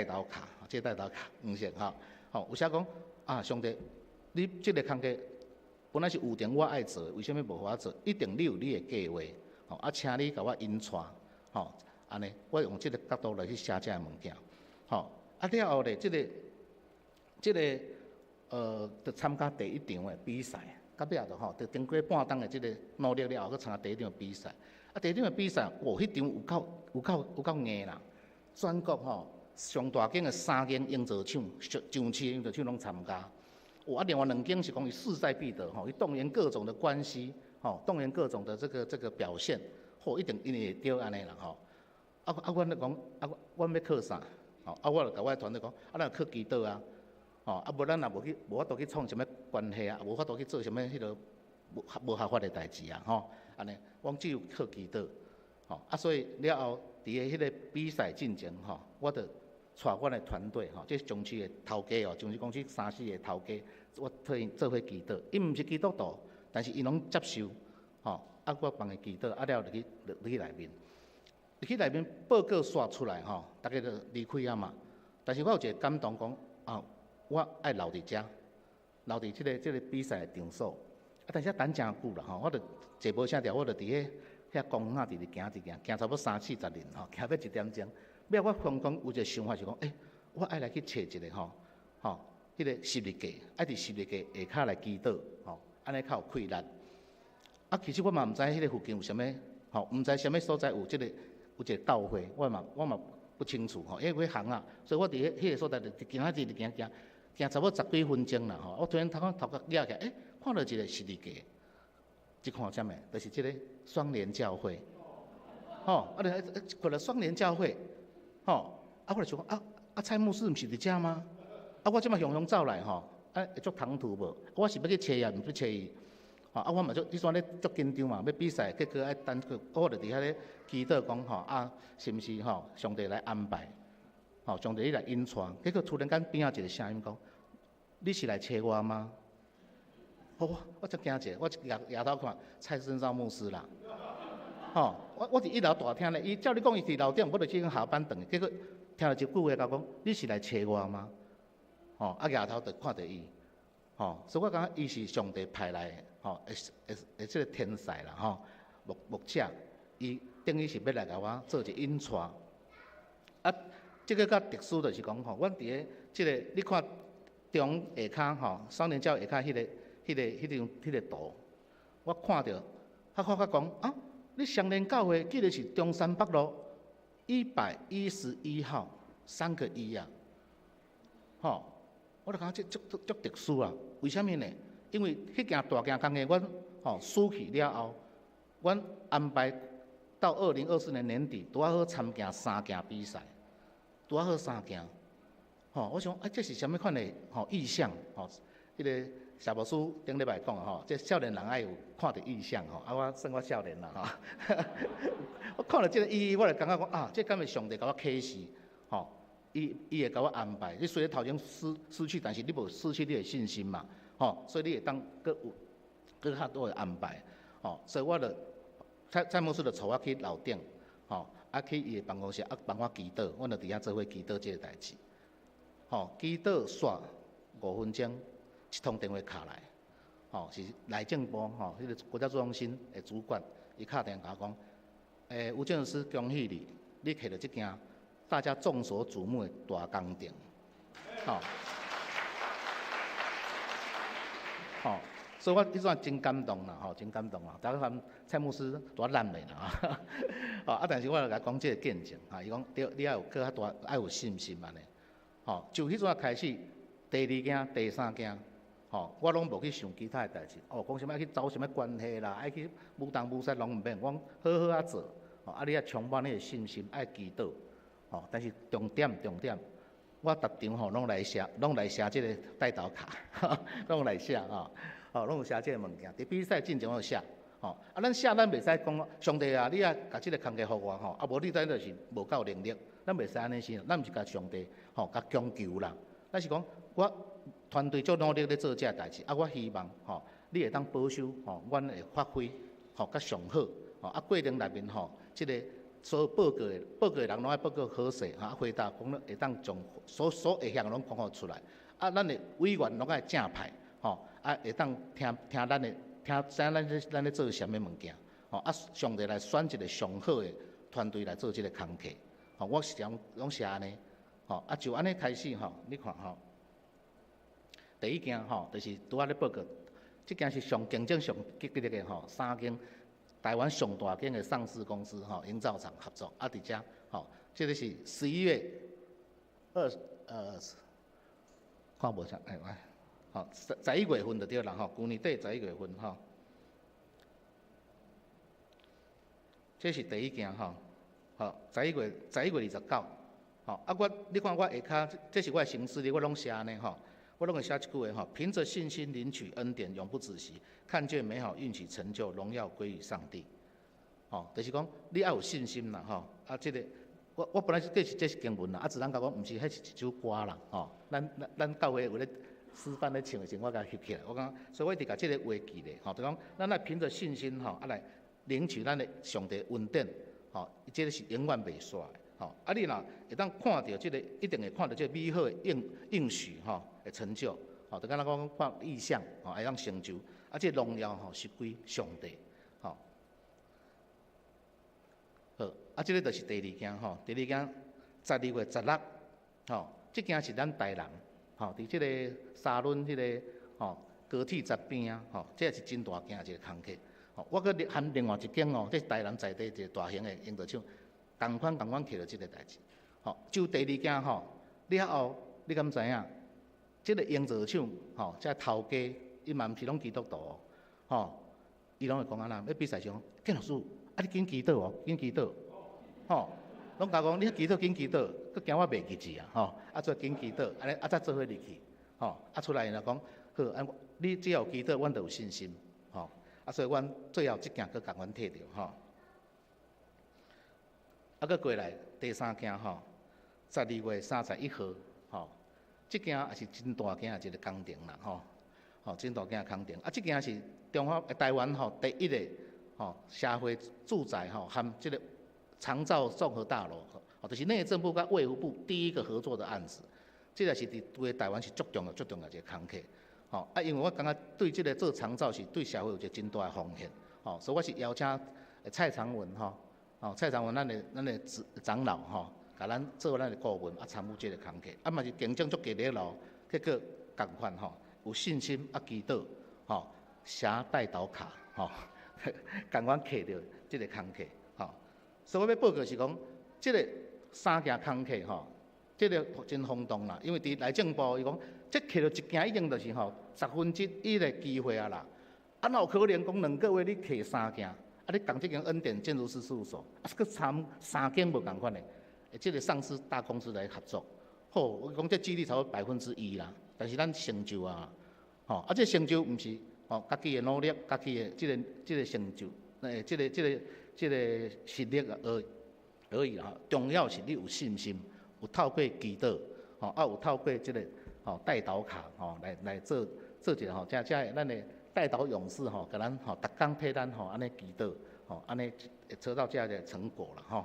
禱卡，這个代禱卡，黃色吼，吼，有寫講啊，上帝。你這个工課本來是有定我愛做的，為啥物無予我做？一定你有你的計劃，吼啊，請你共我引帶，吼，按呢，我用這个角度來去寫這个物件，吼，啊了後咧，這个，就參加第一場的比賽，到尾就吼，就經過半冬的這个努力了後，閣參加第一場比賽。啊，第一場的比賽，哦，彼場有夠硬啦！全國吼上大間的三間營造廠，上上市的營造廠攏參加。有啊，另外兩間是講伊勢在必得吼，伊動員各種的關係，吼，動員各種的這個表現，好，一定𪜶會著按呢啦吼。啊啊，阮咧講，啊，阮欲靠啥？吼，啊，我就共我的團隊講，啊，咱靠祈禱啊，吼，啊，無咱也無去，無法度去創啥物關係啊，無法度去做啥物彼落無無合法的代誌啊，吼，按呢，阮只有靠祈禱，吼，啊，所以了後，佇个彼個比賽進前吼，我就帶阮的團隊吼，這中區的頭家哦，中區公司三四個頭家，我替𪜶做伙祈禱，𪜶毋是基督徒，但是𪜶攏接受，吼，啊，我幫伊祈禱，啊了入去入去內面。入去內面報告煞出來吼，逐家就離開啊嘛。但是我有一個感動講，啊，我愛留佇遮，留佇這個比賽的場所。啊，但是等誠久啦吼，我就坐無啥條，我就佇彼遐公園佇咧行一行，行差不多三四十里吼，行欲一點鐘。尾仔我忽然間有一個想法是講，欸，我愛來去揣一個吼，吼，彼個十字架，愛佇十字架下跤來祈禱，吼，按呢較有氣力。啊，其實我嘛毋知彼個附近有啥物，吼，毋知啥物所在有這個。有一個教會，我嘛不清楚吼，因為彼行啊，所以我佇彼彼個所在就行啊，一直行行行差不多十幾分鐘啦吼。我突然頭頭殼舉起來，欸，看到一個十字架，一看啥物，就是這個雙聯教會，吼，啊，你看到雙聯教會，吼，啊，我就想講，啊啊，蔡牧師毋是佇遮嗎？啊，我這擺雄雄走來吼，啊，會足唐突無？我是欲去揣伊，毋是揣伊。吼，啊，我嘛足，彼陣咧足緊張嘛，欲比賽，結果愛等個，我就佇遐咧祈禱講吼，啊，是毋是吼，上帝來安排，吼，上帝你來引帶。結果突然間邊仔一個聲音講：你是來揣我嗎？我足驚者，我一舉頭看，蔡勝昭牧師啦。吼，我佇一樓大廳咧，伊照理講伊佇樓頂，我就去下班轉去，結果聽著一句話共我講：你是來揣我嗎？吼，啊，舉頭就看著伊，吼，所以我感覺伊是上帝派來的。吼，會會會這個天使啦，吼，牧者，伊等於是欲來共我做一個引帶。啊，這個較特殊就是講吼，阮佇个這個，你看中下跤吼，雙聯教下跤彼個、彼個、彼張、彼個圖，我看著，他發覺講啊，你雙聯教會記得是中山北路111號，三個一啊，吼，我就感覺這足足特殊啊，為啥物呢？因為彼件大件工課，阮吼輸去了後，阮安排到2024年年底，拄仔好參加三件比賽，拄仔好三件。吼，我想啊，這是啥物款的吼異象？吼，彼個謝牧師頂禮拜講吼，這少年人愛有看著異象吼，啊，我算我少年啦吼。我看著這個意義，我就感覺講啊，這敢是上帝共我啟示？吼，伊會共我安排。你雖然頭前失去，但是你無失去你的信心嘛。吼，所以你會當閣有閣較多的安排，吼，所以我就蔡蔡牧師就帶我去樓頂，吼，啊去伊的辦公室，啊幫我祈禱，阮就佇遐做伙祈禱這個代誌，吼，祈禱煞5分鐘，一通電話敲來，吼，是內政部吼，彼個國家中心的主管，伊敲電話共我講，欸，吳建築師恭喜你，你摕著這件大家眾所矚目的大工程，吼。吼，所以我彼陣真感動啦，吼，真感動啦。逐家看蔡牧師拄仔爛未啦，吼，啊，但是我就共伊講這個見證，哈，伊講對，你愛有閣較大，愛有信心按呢，吼，就彼陣開始，第二件、第三件，吼，我攏無去想其他的代誌，哦，講啥物愛去走啥物關係啦，愛去舞東舞西攏毋免，我講好好仔做，吼，啊，你愛充滿你的信心，愛祈禱，吼，但是重點重點。我逐場吼攏來寫，攏來寫這個帶導卡，攏來寫吼，吼攏有寫這個物件。佇比賽進前我就寫，吼啊，咱寫咱袂使講上帝啊，你啊共這個工課予我吼，啊無你咱就是無夠能力，咱袂使按呢想，咱毋是共上帝吼共強求啦。咱是講我團隊足努力咧做這個代誌，啊我希望吼你會當保守吼，阮會發揮吼較上好，吼啊過程內面吼這個。所有報告的報告的人攏愛報告好勢，哈，回答講了會當將所會曉攏講予出來。啊，咱的委員攏愛正派，吼，啊會當聽聽咱的，聽知影咱咧做啥物物件，吼，啊上帝來選一個上好的團隊來做這個工課，吼，我是攏攏是按呢，吼，啊就按呢開始吼，你看吼，第一件吼，就是拄仔咧報告，這件是上競爭上激烈的吼，三間。台灣上大間的上市公司吼，營造廠合作，啊，佇遮吼，這個是11月二看無啥，哎，吼11月份就對啦吼，舊年底十一月份吼，這是第一件吼，吼，11月29，吼，啊，我你看我下跤，這是我的行事曆，我攏寫按呢吼，我攏會寫一句話吼，憑著信心領取恩典，永不止息，看見美好應許成就，榮耀歸於上帝。吼，就是講你愛有信心啦，吼，啊，這個我本來是這是經文啦，啊，子蘭共我講，毋是，彼是一首歌啦，吼，咱教會有咧詩班咧唱的時陣，我共翕起來，我感覺，所以我一直共這个話記咧，吼，就講咱愛憑著信心吼，啊來領取咱的上帝恩典，吼，這个是永遠袂煞的，吼，啊，你若會當看著這个，一定會看著這个美好的應許吼，會成就，吼，就敢若講看異象，吼，會當成就，啊，這个榮耀吼是歸上帝，吼。好，啊，這个就是第二件吼，第二件12月16，吼，這件是咱台南，吼，佇這个沙崙彼个吼高鐵站邊仔，吼，這也是真大件一个工課。吼，我閣含另外一間哦，這是台南在地一個大型的營造廠，仝款仝款揢著這个代誌。吼，就第二件吼，了後你敢知影？這个營造廠吼，這頭家伊嘛毋是攏基督徒，吼，伊攏會講按怎？欲比賽時講，建老師，啊你緊祈禱哦，緊祈禱，吼，攏共我講你祈禱緊祈禱，閣驚我袂記字啊，吼，啊做緊祈禱，按呢啊才做伙入去，吼，啊出來𪜶就講，好，啊你只要有祈禱，阮就有信心，吼，啊所以阮最後這件閣共阮提著，吼，啊閣過來第三件吼，12月31號，吼，這件也是真大件的一个工程啦，吼，吼，真大件的工程，啊這件是中華台灣吼第一個吼社會住宅吼含這个長照綜合大樓，吼，就是內政部佮衛福部第一個合作的案子，這个是佇對台灣是足重要、足重要一个工課，吼，啊，因為我感覺對這个做長照是對社會有一個真大的奉獻，吼，所以我是邀請蔡長文吼，吼，蔡長文咱的長老吼，共咱做咱的顧問啊，參與這个工課，啊嘛是競爭足激烈咯，結果仝款吼，有信心啊祈禱，吼，寫代禱卡，吼，仝款揢著這个工課，吼，所以我欲報告是講，這个三件工課吼，這个真轟動啦，因為佇內政部伊講，這揢著一件已經就是吼1/10的機會啊啦，啊哪有可能講2個月你揢三件，啊你仝這間恩典建築師事務所，啊閣參三間無仝款的，這个上市大公司來合作，好，我講這幾率差不多1%啦，但是咱成就啊，吼，啊這成就毋是吼家己的努力，家己的這個成就，這個實力啊而已啦，重要是你有信心，有透過祈禱，吼，啊有透過這个吼代禱卡吼來做一个吼，這咱的代禱勇士吼，共咱吼逐工替咱吼按呢祈禱，吼按呢會得到這个成果啦吼。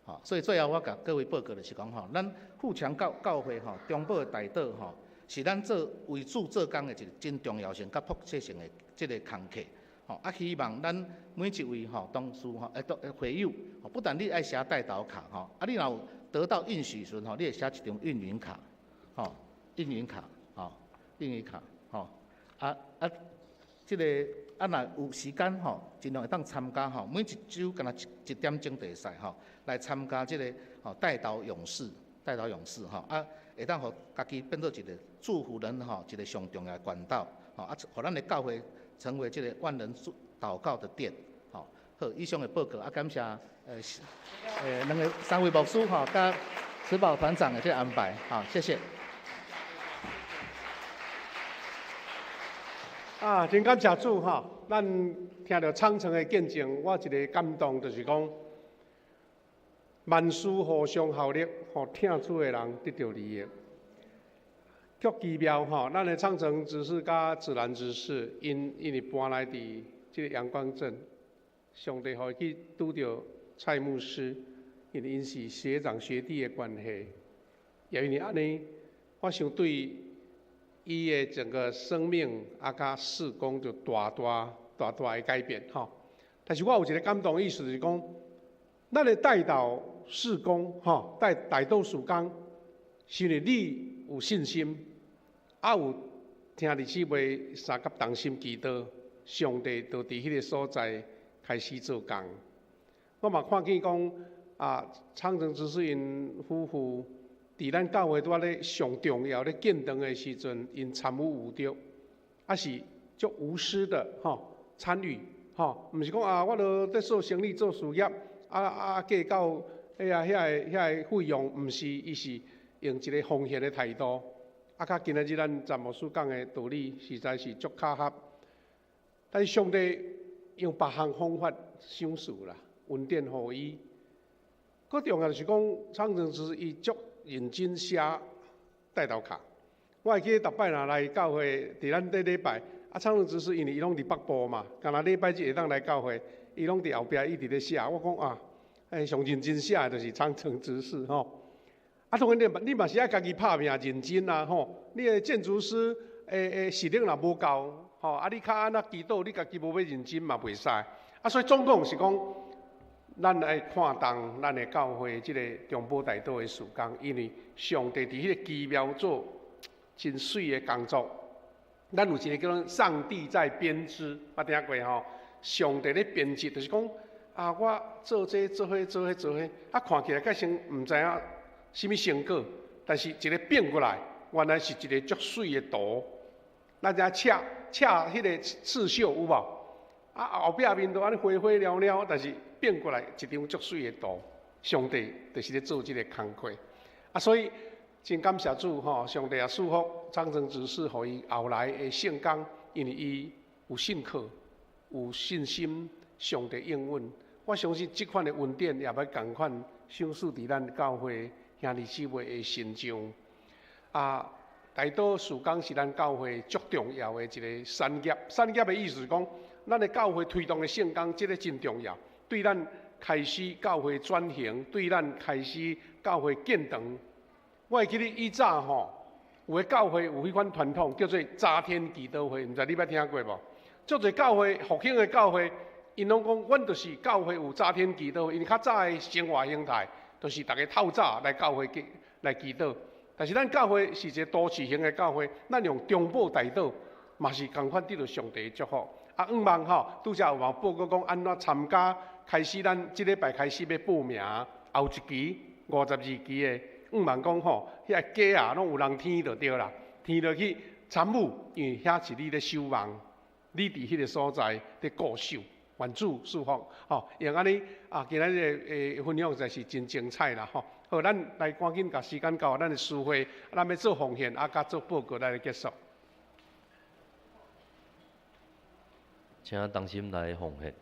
吼，所以最後我共各位報告就是講吼，咱富強教會吼，中保的代禱吼，是咱做為主做工的一個真重要性佮迫切性的這个工課。吼，啊，希望咱每一位吼同事吼，當會友，不但你愛寫代禱卡吼，啊，你若有得到應許時陣吼，你會寫一張應允卡，吼，應允卡，吼，應允卡，吼，啊啊，這个啊，若有時間吼，盡量會當參加吼，每一週敢若一點鐘就會使吼，來參加這个吼代禱勇士，代禱勇士吼，啊，會當予家己變做一个祝福人吼，一个上重要的管道，吼，啊，予咱的教會成為這个萬人祝禱告的殿，吼，好，以上的報告啊，感謝兩個三位牧師吼，佮慈寶團長的這个安排，好，謝謝。啊，真感謝主吼！咱聽著昶成的見證，我一个感動就是講，萬事互相效力，予疼主的人得著利益。足奇妙吼！咱的昶成執事佮自然執事，𪜶因為搬來佇這个陽光鎮，上帝予伊去拄著蔡牧師，因為𪜶是學長學弟的關係，也因為按呢，我想對伊的整個生命啊，佮事工就大大大大的改變吼。但是我有一个感動意思，就是講，咱的代禱事工吼，代禱事工，是因為你有信心，啊有聽弟姊妹相佮同心祈禱，上帝就佇彼个所在開始做工。我嘛看見講啊，昶成執事𪜶夫婦佇咱教會拄仔咧上重要咧建堂的時陣，𪜶參與有著，啊是足無私的吼參與吼。吼，毋是讲啊，我都咧做生意做事业，计较遐个费用，毋是，伊是用一个奉献的态度。啊，较今仔日咱詹牧师讲的道理，实在是足巧合。但是上帝用别项方法赏赐啦，恩典予伊。阁重要就是讲，苍生执事伊足认真写代祷卡。我会记得逐摆若来教会，伫咱这礼拜，啊，苍生执事因为伊拢伫北部嘛，干焦礼拜日会当来教会，伊拢伫后壁一直咧写。我讲啊，上认真写的就是苍生执事吼。啊，当然你嘛是爱家己拍拼认真啊吼。你的建筑师的实力若无够吼，啊，你较按怎祈祷，你家己无欲认真嘛袂使。啊，所以总共是讲，咱爱看重咱的教会这个中保代祷的事工，因为上帝伫彼个奇妙做真媠的工作。咱有一个叫做上帝在编织，捌听过吼？上帝咧编织，就是讲啊，我做这做彼做彼做彼，啊，看起来较像毋知影啥物成果，但是一个变过来，原来是一个足媠的图。咱知影刺刺彼个刺绣有无？啊，后壁面都按呢花花袅袅，但是变过来一张足媠的图。上帝就是咧做这个工课。啊，所以真感谢主吼，上帝也赐福苍生执事，予伊后来的圣工，因为伊有信靠、有信心，上帝应允。我相信这款的恩典也欲仝款赏赐伫咱教会兄弟姊妹的身上。啊，代祷事工是咱教会足重要的一个产业。产业的意思是讲，咱的教会推动的圣工，这个真重要，对咱开始教会转型，对咱开始教会建堂。我会记得以早吼，有的教会有彼款传统，叫做早天祈祷会，毋知你捌听过无？足济教会复兴的教会，𪜶拢讲，阮就是教会有早天祈祷会，因为较早的生活形态，就是逐家透早来教会来祈祷。但是咱教会是一个都市型的教会，咱用中保代祷，嘛是仝款得到上帝的祝福。啊，向望吼，拄才有嘛报告讲按怎参加，开始咱这礼拜开始欲报名，后一期52期的，向望讲吼，遐鸡仔拢有人听就对啦，听落去参与，因为遐是你咧守望，你伫彼个所在咧固守，愿主赐福吼，用按呢啊，今仔日的分享实在是真精彩啦吼。好，咱来赶紧共时间交咱的司会，咱欲做奉献，啊，佮做报告来结束。请同心来奉献。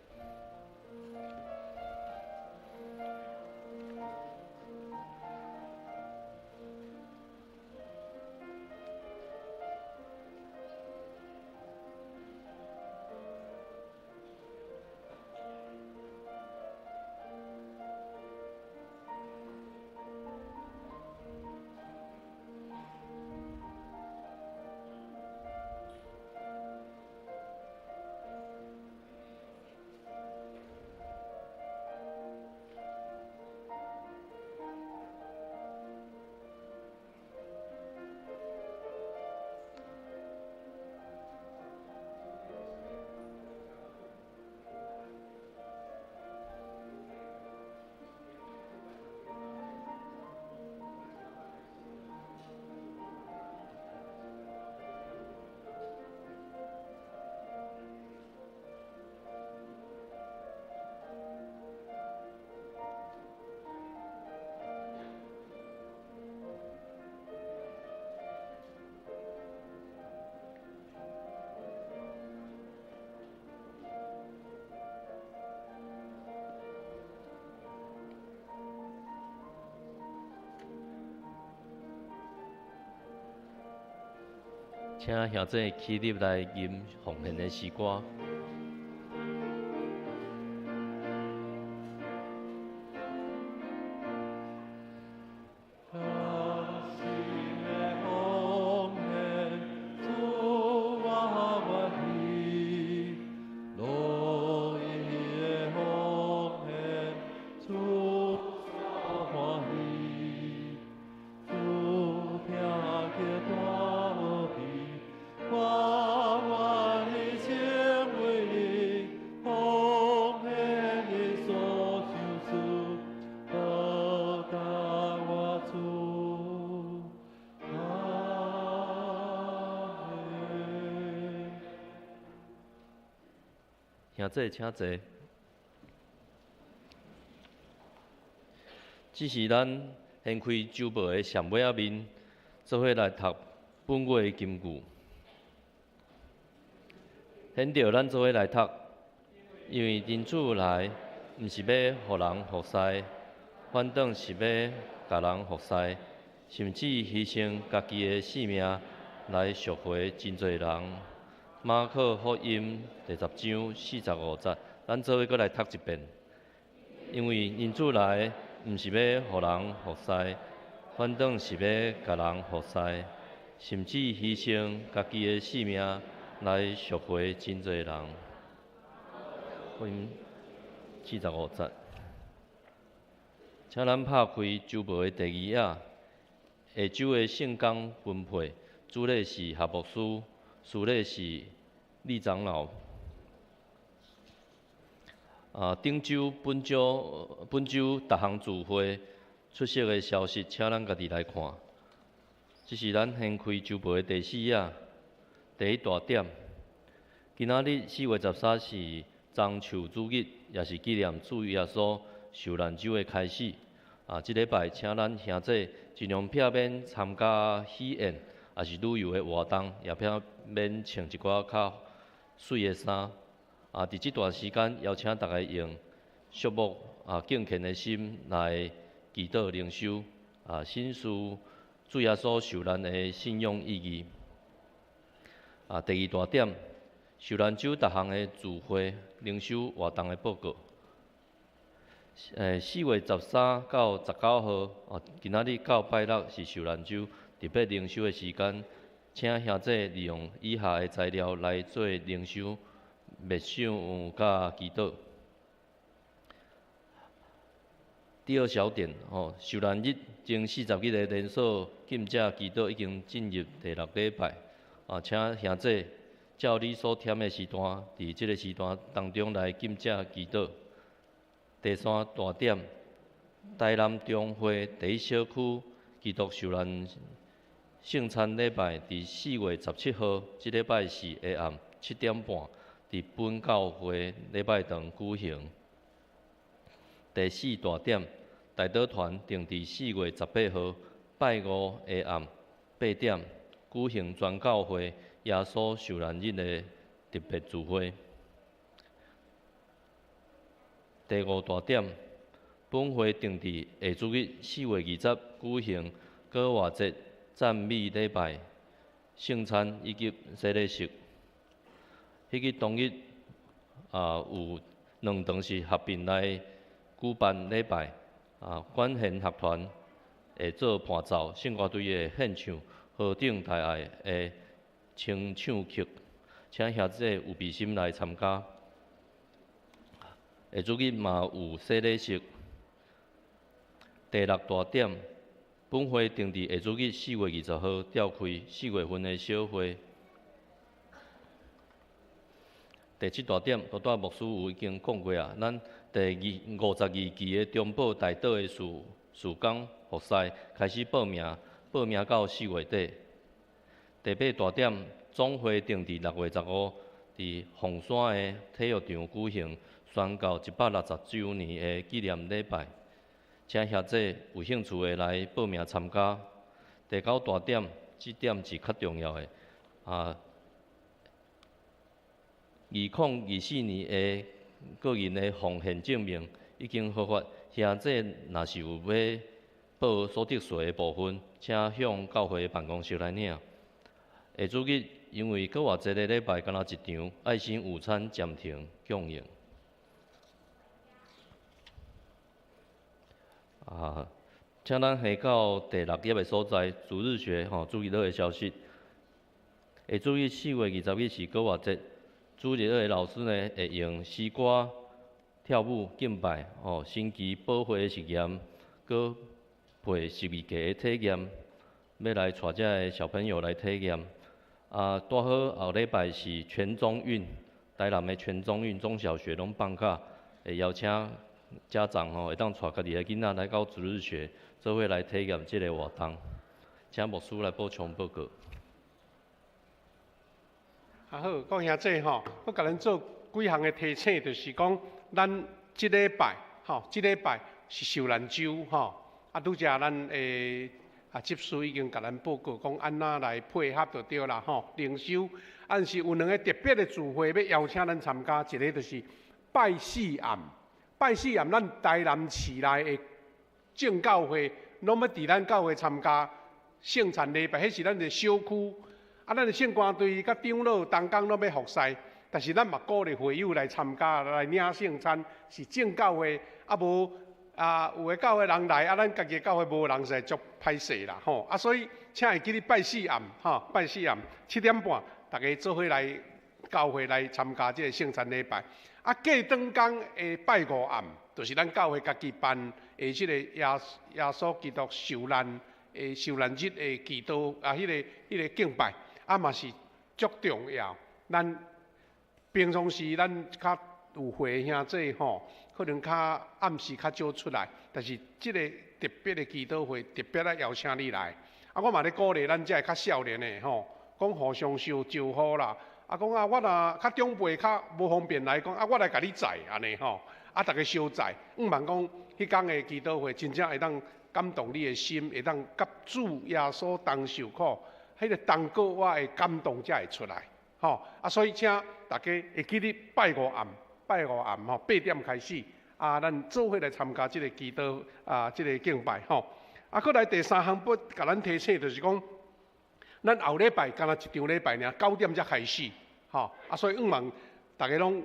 请兄弟起立来吟奉献的诗歌。我愿意成为兄弟請坐。這是咱掀開週報的上尾仔面，做伙來讀本月的金句。現著咱做伙來讀，因為人子來，毋是欲予人服侍，反轉是欲共人服侍，甚至犧牲家己的性命來贖回真濟人。馬可福音第十章45節，咱做伙閣來讀一遍。因為人子來，毋是欲予人服侍，反轉是欲共人服侍，甚至犧牲家己的性命來贖回真濟人。福音45節，請咱拍開週報的第二頁，下週的聖工分配，主禮是夏牧師，司禮是李長老。頂週本週本週逐項聚會出席的消息，請咱家己來看。這是咱掀開週報的第四頁，第一大點。今仔日4月13是樟樹主日，也是紀念主耶穌受難週的開始。這禮拜請咱兄弟盡量避免參加喜宴，抑是旅遊的活動，也避免穿一寡較媠的衫。佇這段時間，邀請大家用肅穆敬虔的心來祈禱靈修，省思主耶穌受難的信仰意義。第二大點，受難週逐項的聚會靈修活動的報告。4月13到19號，今仔日到拜六是受難週特別靈修的時間，請兄弟利用以下的材料來做靈修、默想佮祈禱。第二小點，受難日前40日的連鎖禁食祈禱已經進入第六禮拜，請兄弟照你所忝的時段，佇這个時段當中來禁食祈禱。第三大點，台南中會第一小區基督受難聖餐禮拜，佇4月17號，這禮拜四下暗7點半，佇本教會禮拜堂舉行。第四大點，代禱團定佇4月18號拜五下暗8點舉行全教會耶穌受難日的特別聚會。第五大點，本會定佇下主日4月20舉行過活節讚美禮拜、聖餐以及洗禮式。彼個當日有兩堂是合併來舉辦禮拜，管弦樂團會做伴奏，聖歌隊會獻唱何等大愛的清唱曲，請兄弟有備心來參加。下主日嘛有洗禮式。第六大點，本會定佇下主日4月20號召開四月份的小會。第七大點，拄拄牧師有已經講過啊，咱第52期的中保代禱的事工服侍開始報名，報名到4月底。第八大點，總會定佇6月15佇鳳山的體育場舉行宣教160週年的紀念禮拜，請兄弟有興趣的來報名參加。第九大點，這點是較重要的。2024年的個人的奉獻證明已經核發，兄弟若是有欲報所得稅的部分，請向教會辦公室來領。下主日因為過活節的禮拜，干焦一場愛心午餐暫停供應。請咱下到第六頁的所在，主日學主日學的消息。下主日4月20日是過活節。主日學的老師呢，會用詩歌、跳舞、敬拜、神奇寶血的實驗，閣配12個的體驗，欲來帶遮的小朋友來體驗。拄好後禮拜是全中運，台南的全中運中小學攏放假，會邀請家長會當帶家己的囡仔來到主日學，做伙來體驗這个活動。請牧師來補充報告。好，各位兄弟吼，我共恁做幾幾項的提醒，就是講咱這禮拜吼，這禮拜是受難週吼，啊，拄才咱的啊執事已經共咱報告講按怎來配合就對啦吼，靈修，啊是有兩个特別的聚會欲邀請咱參加，一个就是拜四暗，拜四暗咱台南市內的正教會攏欲佇咱教會參加聖餐禮拜，彼是咱的小區，啊，咱的聖歌隊佮長老同工攏欲服侍，但是咱嘛鼓勵會友來參加來領聖餐，是正教會，啊無啊有的教會人來，啊咱家己的教會無人，實在足歹勢啦吼，啊所以請會記得拜四暗吼，拜四暗7點半，大家做伙來教會來參加這个聖餐禮拜。啊過轉工的拜五暗，就是咱教會家己辦的這个耶穌基督受難的受難日的祈禱啊，彼个敬拜，啊嘛是足重要。咱平常時咱較有會兄弟吼，可能較暗時較少出來，但是這个特別的祈禱會特別來邀請你來。啊，我嘛咧鼓勵咱這个較少年的吼，講互相相招呼啦。啊，講啊，我若較長輩較無方便來講，啊，我來共你載按呢吼，啊，逐家相載，向望講彼工的祈禱會真正會當感動你的心，會當佮主耶穌同受苦，彼个同過我的感動才會出來，吼啊，所以請大家會記得拜五暗，拜五暗吼8點開始，啊，咱做伙來參加這个祈禱啊，這个敬拜吼。啊，閣來第三項欲共咱提醒，就是講，咱後禮拜敢若一場禮拜爾，9點才開始，吼啊，所以向望大家攏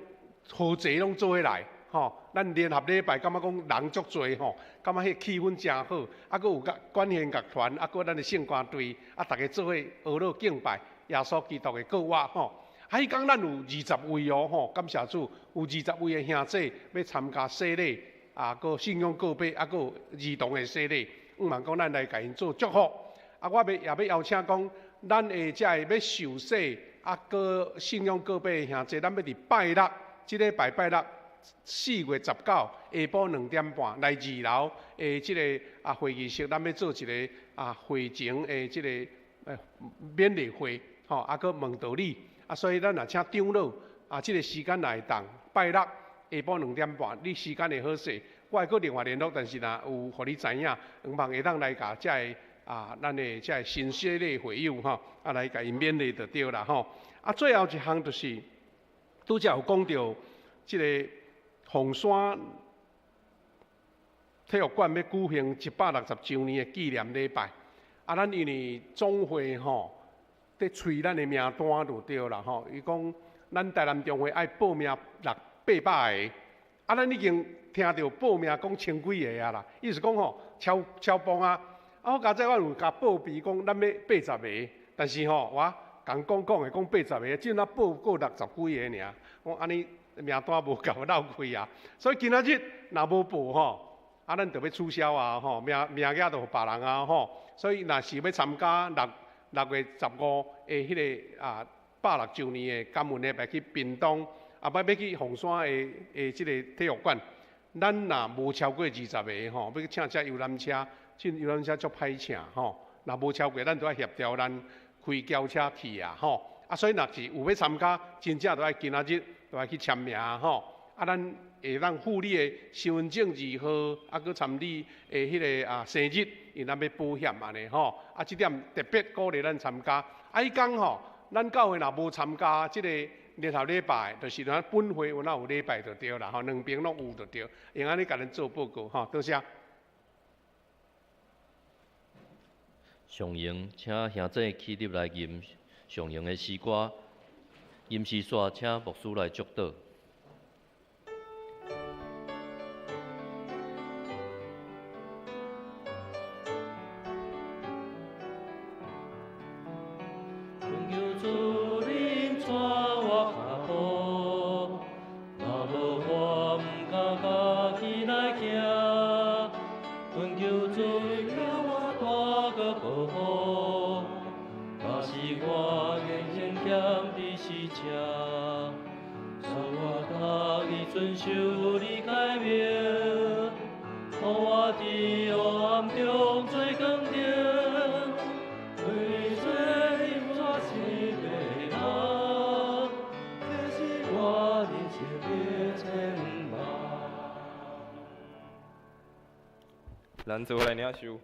好濟攏做伙來，吼，咱聯合禮拜感覺講人足濟吼，感覺彼個氣氛誠好，啊，閣有個管弦樂團，啊，閣咱的聖歌隊，啊，大家做伙學樂敬拜耶穌基督的復活吼。啊，彼工咱有20位哦吼，感謝主，有20位的兄弟欲參加洗禮，啊，閣信仰告白，啊，閣有兒童的洗禮，向望講咱來共𪜶做祝福。啊，我欲也欲邀請講，咱的這个欲受洗，啊，閣信仰告白的兄弟，咱欲佇拜六，這禮拜拜六4月19下晡2點半來2樓的這个啊會議室，咱欲做一个啊會前的這个勉勵會，吼，啊，閣問道理，啊，所以咱若請長老啊，這个時間若會當拜六下晡2點半，你時間會好勢，我會閣另外聯絡，但是若有予你知影，向望會當來共這个啊，咱的這个新洗禮會友吼，啊來共𪜶勉勵就對啦吼。啊，最後一項就是，拄才有講著這个鳳山體育館欲舉行160週年的紀念禮拜。啊，咱因為總會吼，佇催咱的名單就對啦吼。伊講咱台南中會愛報名600-800个，啊，咱已經聽著報名講千幾个啊啦。意思講吼，超磅啊。啊，我剛才我有共報備講，咱欲80个，但是吼，我共講講的講80个，只若報過60幾个爾。我按呢名單無夠漏開啊，所以今仔日若無報吼，啊，咱就欲取消啊吼，名額就予別人啊吼。所以若是欲參加6月15的彼个啊160週年的感恩禮拜去屏東，啊，欲去鳳山的這个體育館，咱若無超過20个吼，欲去請這遊覽車。這遊覽車足歹請吼，若無超過，咱就愛協調咱開轎車去啊吼。啊，所以若是有欲參加，真正就愛今仔日就愛去簽名吼。啊，咱會當附你的身份證字號，啊，閣參你的彼个啊生日，因咱欲保險按呢吼。啊，這點特別鼓勵咱參加。啊，彼工吼，咱教會若無參加這个聯合禮拜，就是咱本會有哪有禮拜就對啦吼，兩邊攏有就對。用按呢共咱做報告吼，多謝。上榮，請兄弟起立來吟上榮的詩歌，吟詩煞，請牧師來祝禱。列千万。咱做伙來領受，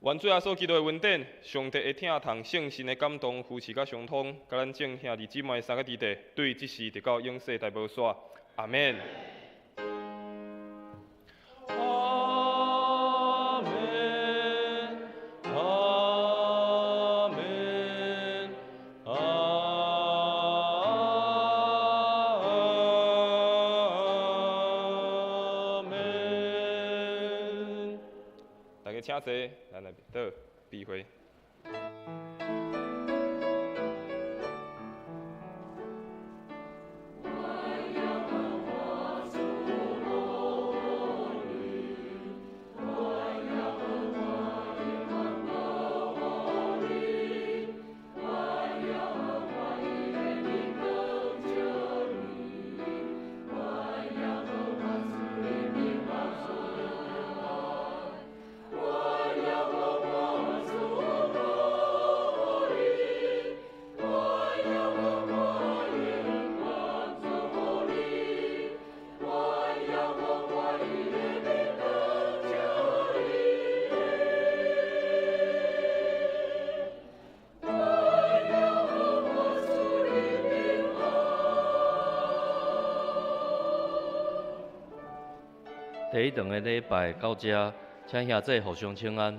願主耶穌基督的恩典、上帝的疼痛、聖神的感動、扶持佮相通，佮咱眾兄弟姊妹三个弟弟，對這時直到永世代無煞。阿們。阿們，阿們，阿們。大家請坐，咱來倒閉會。第一堂的禮拜到這，請兄姊互相請安。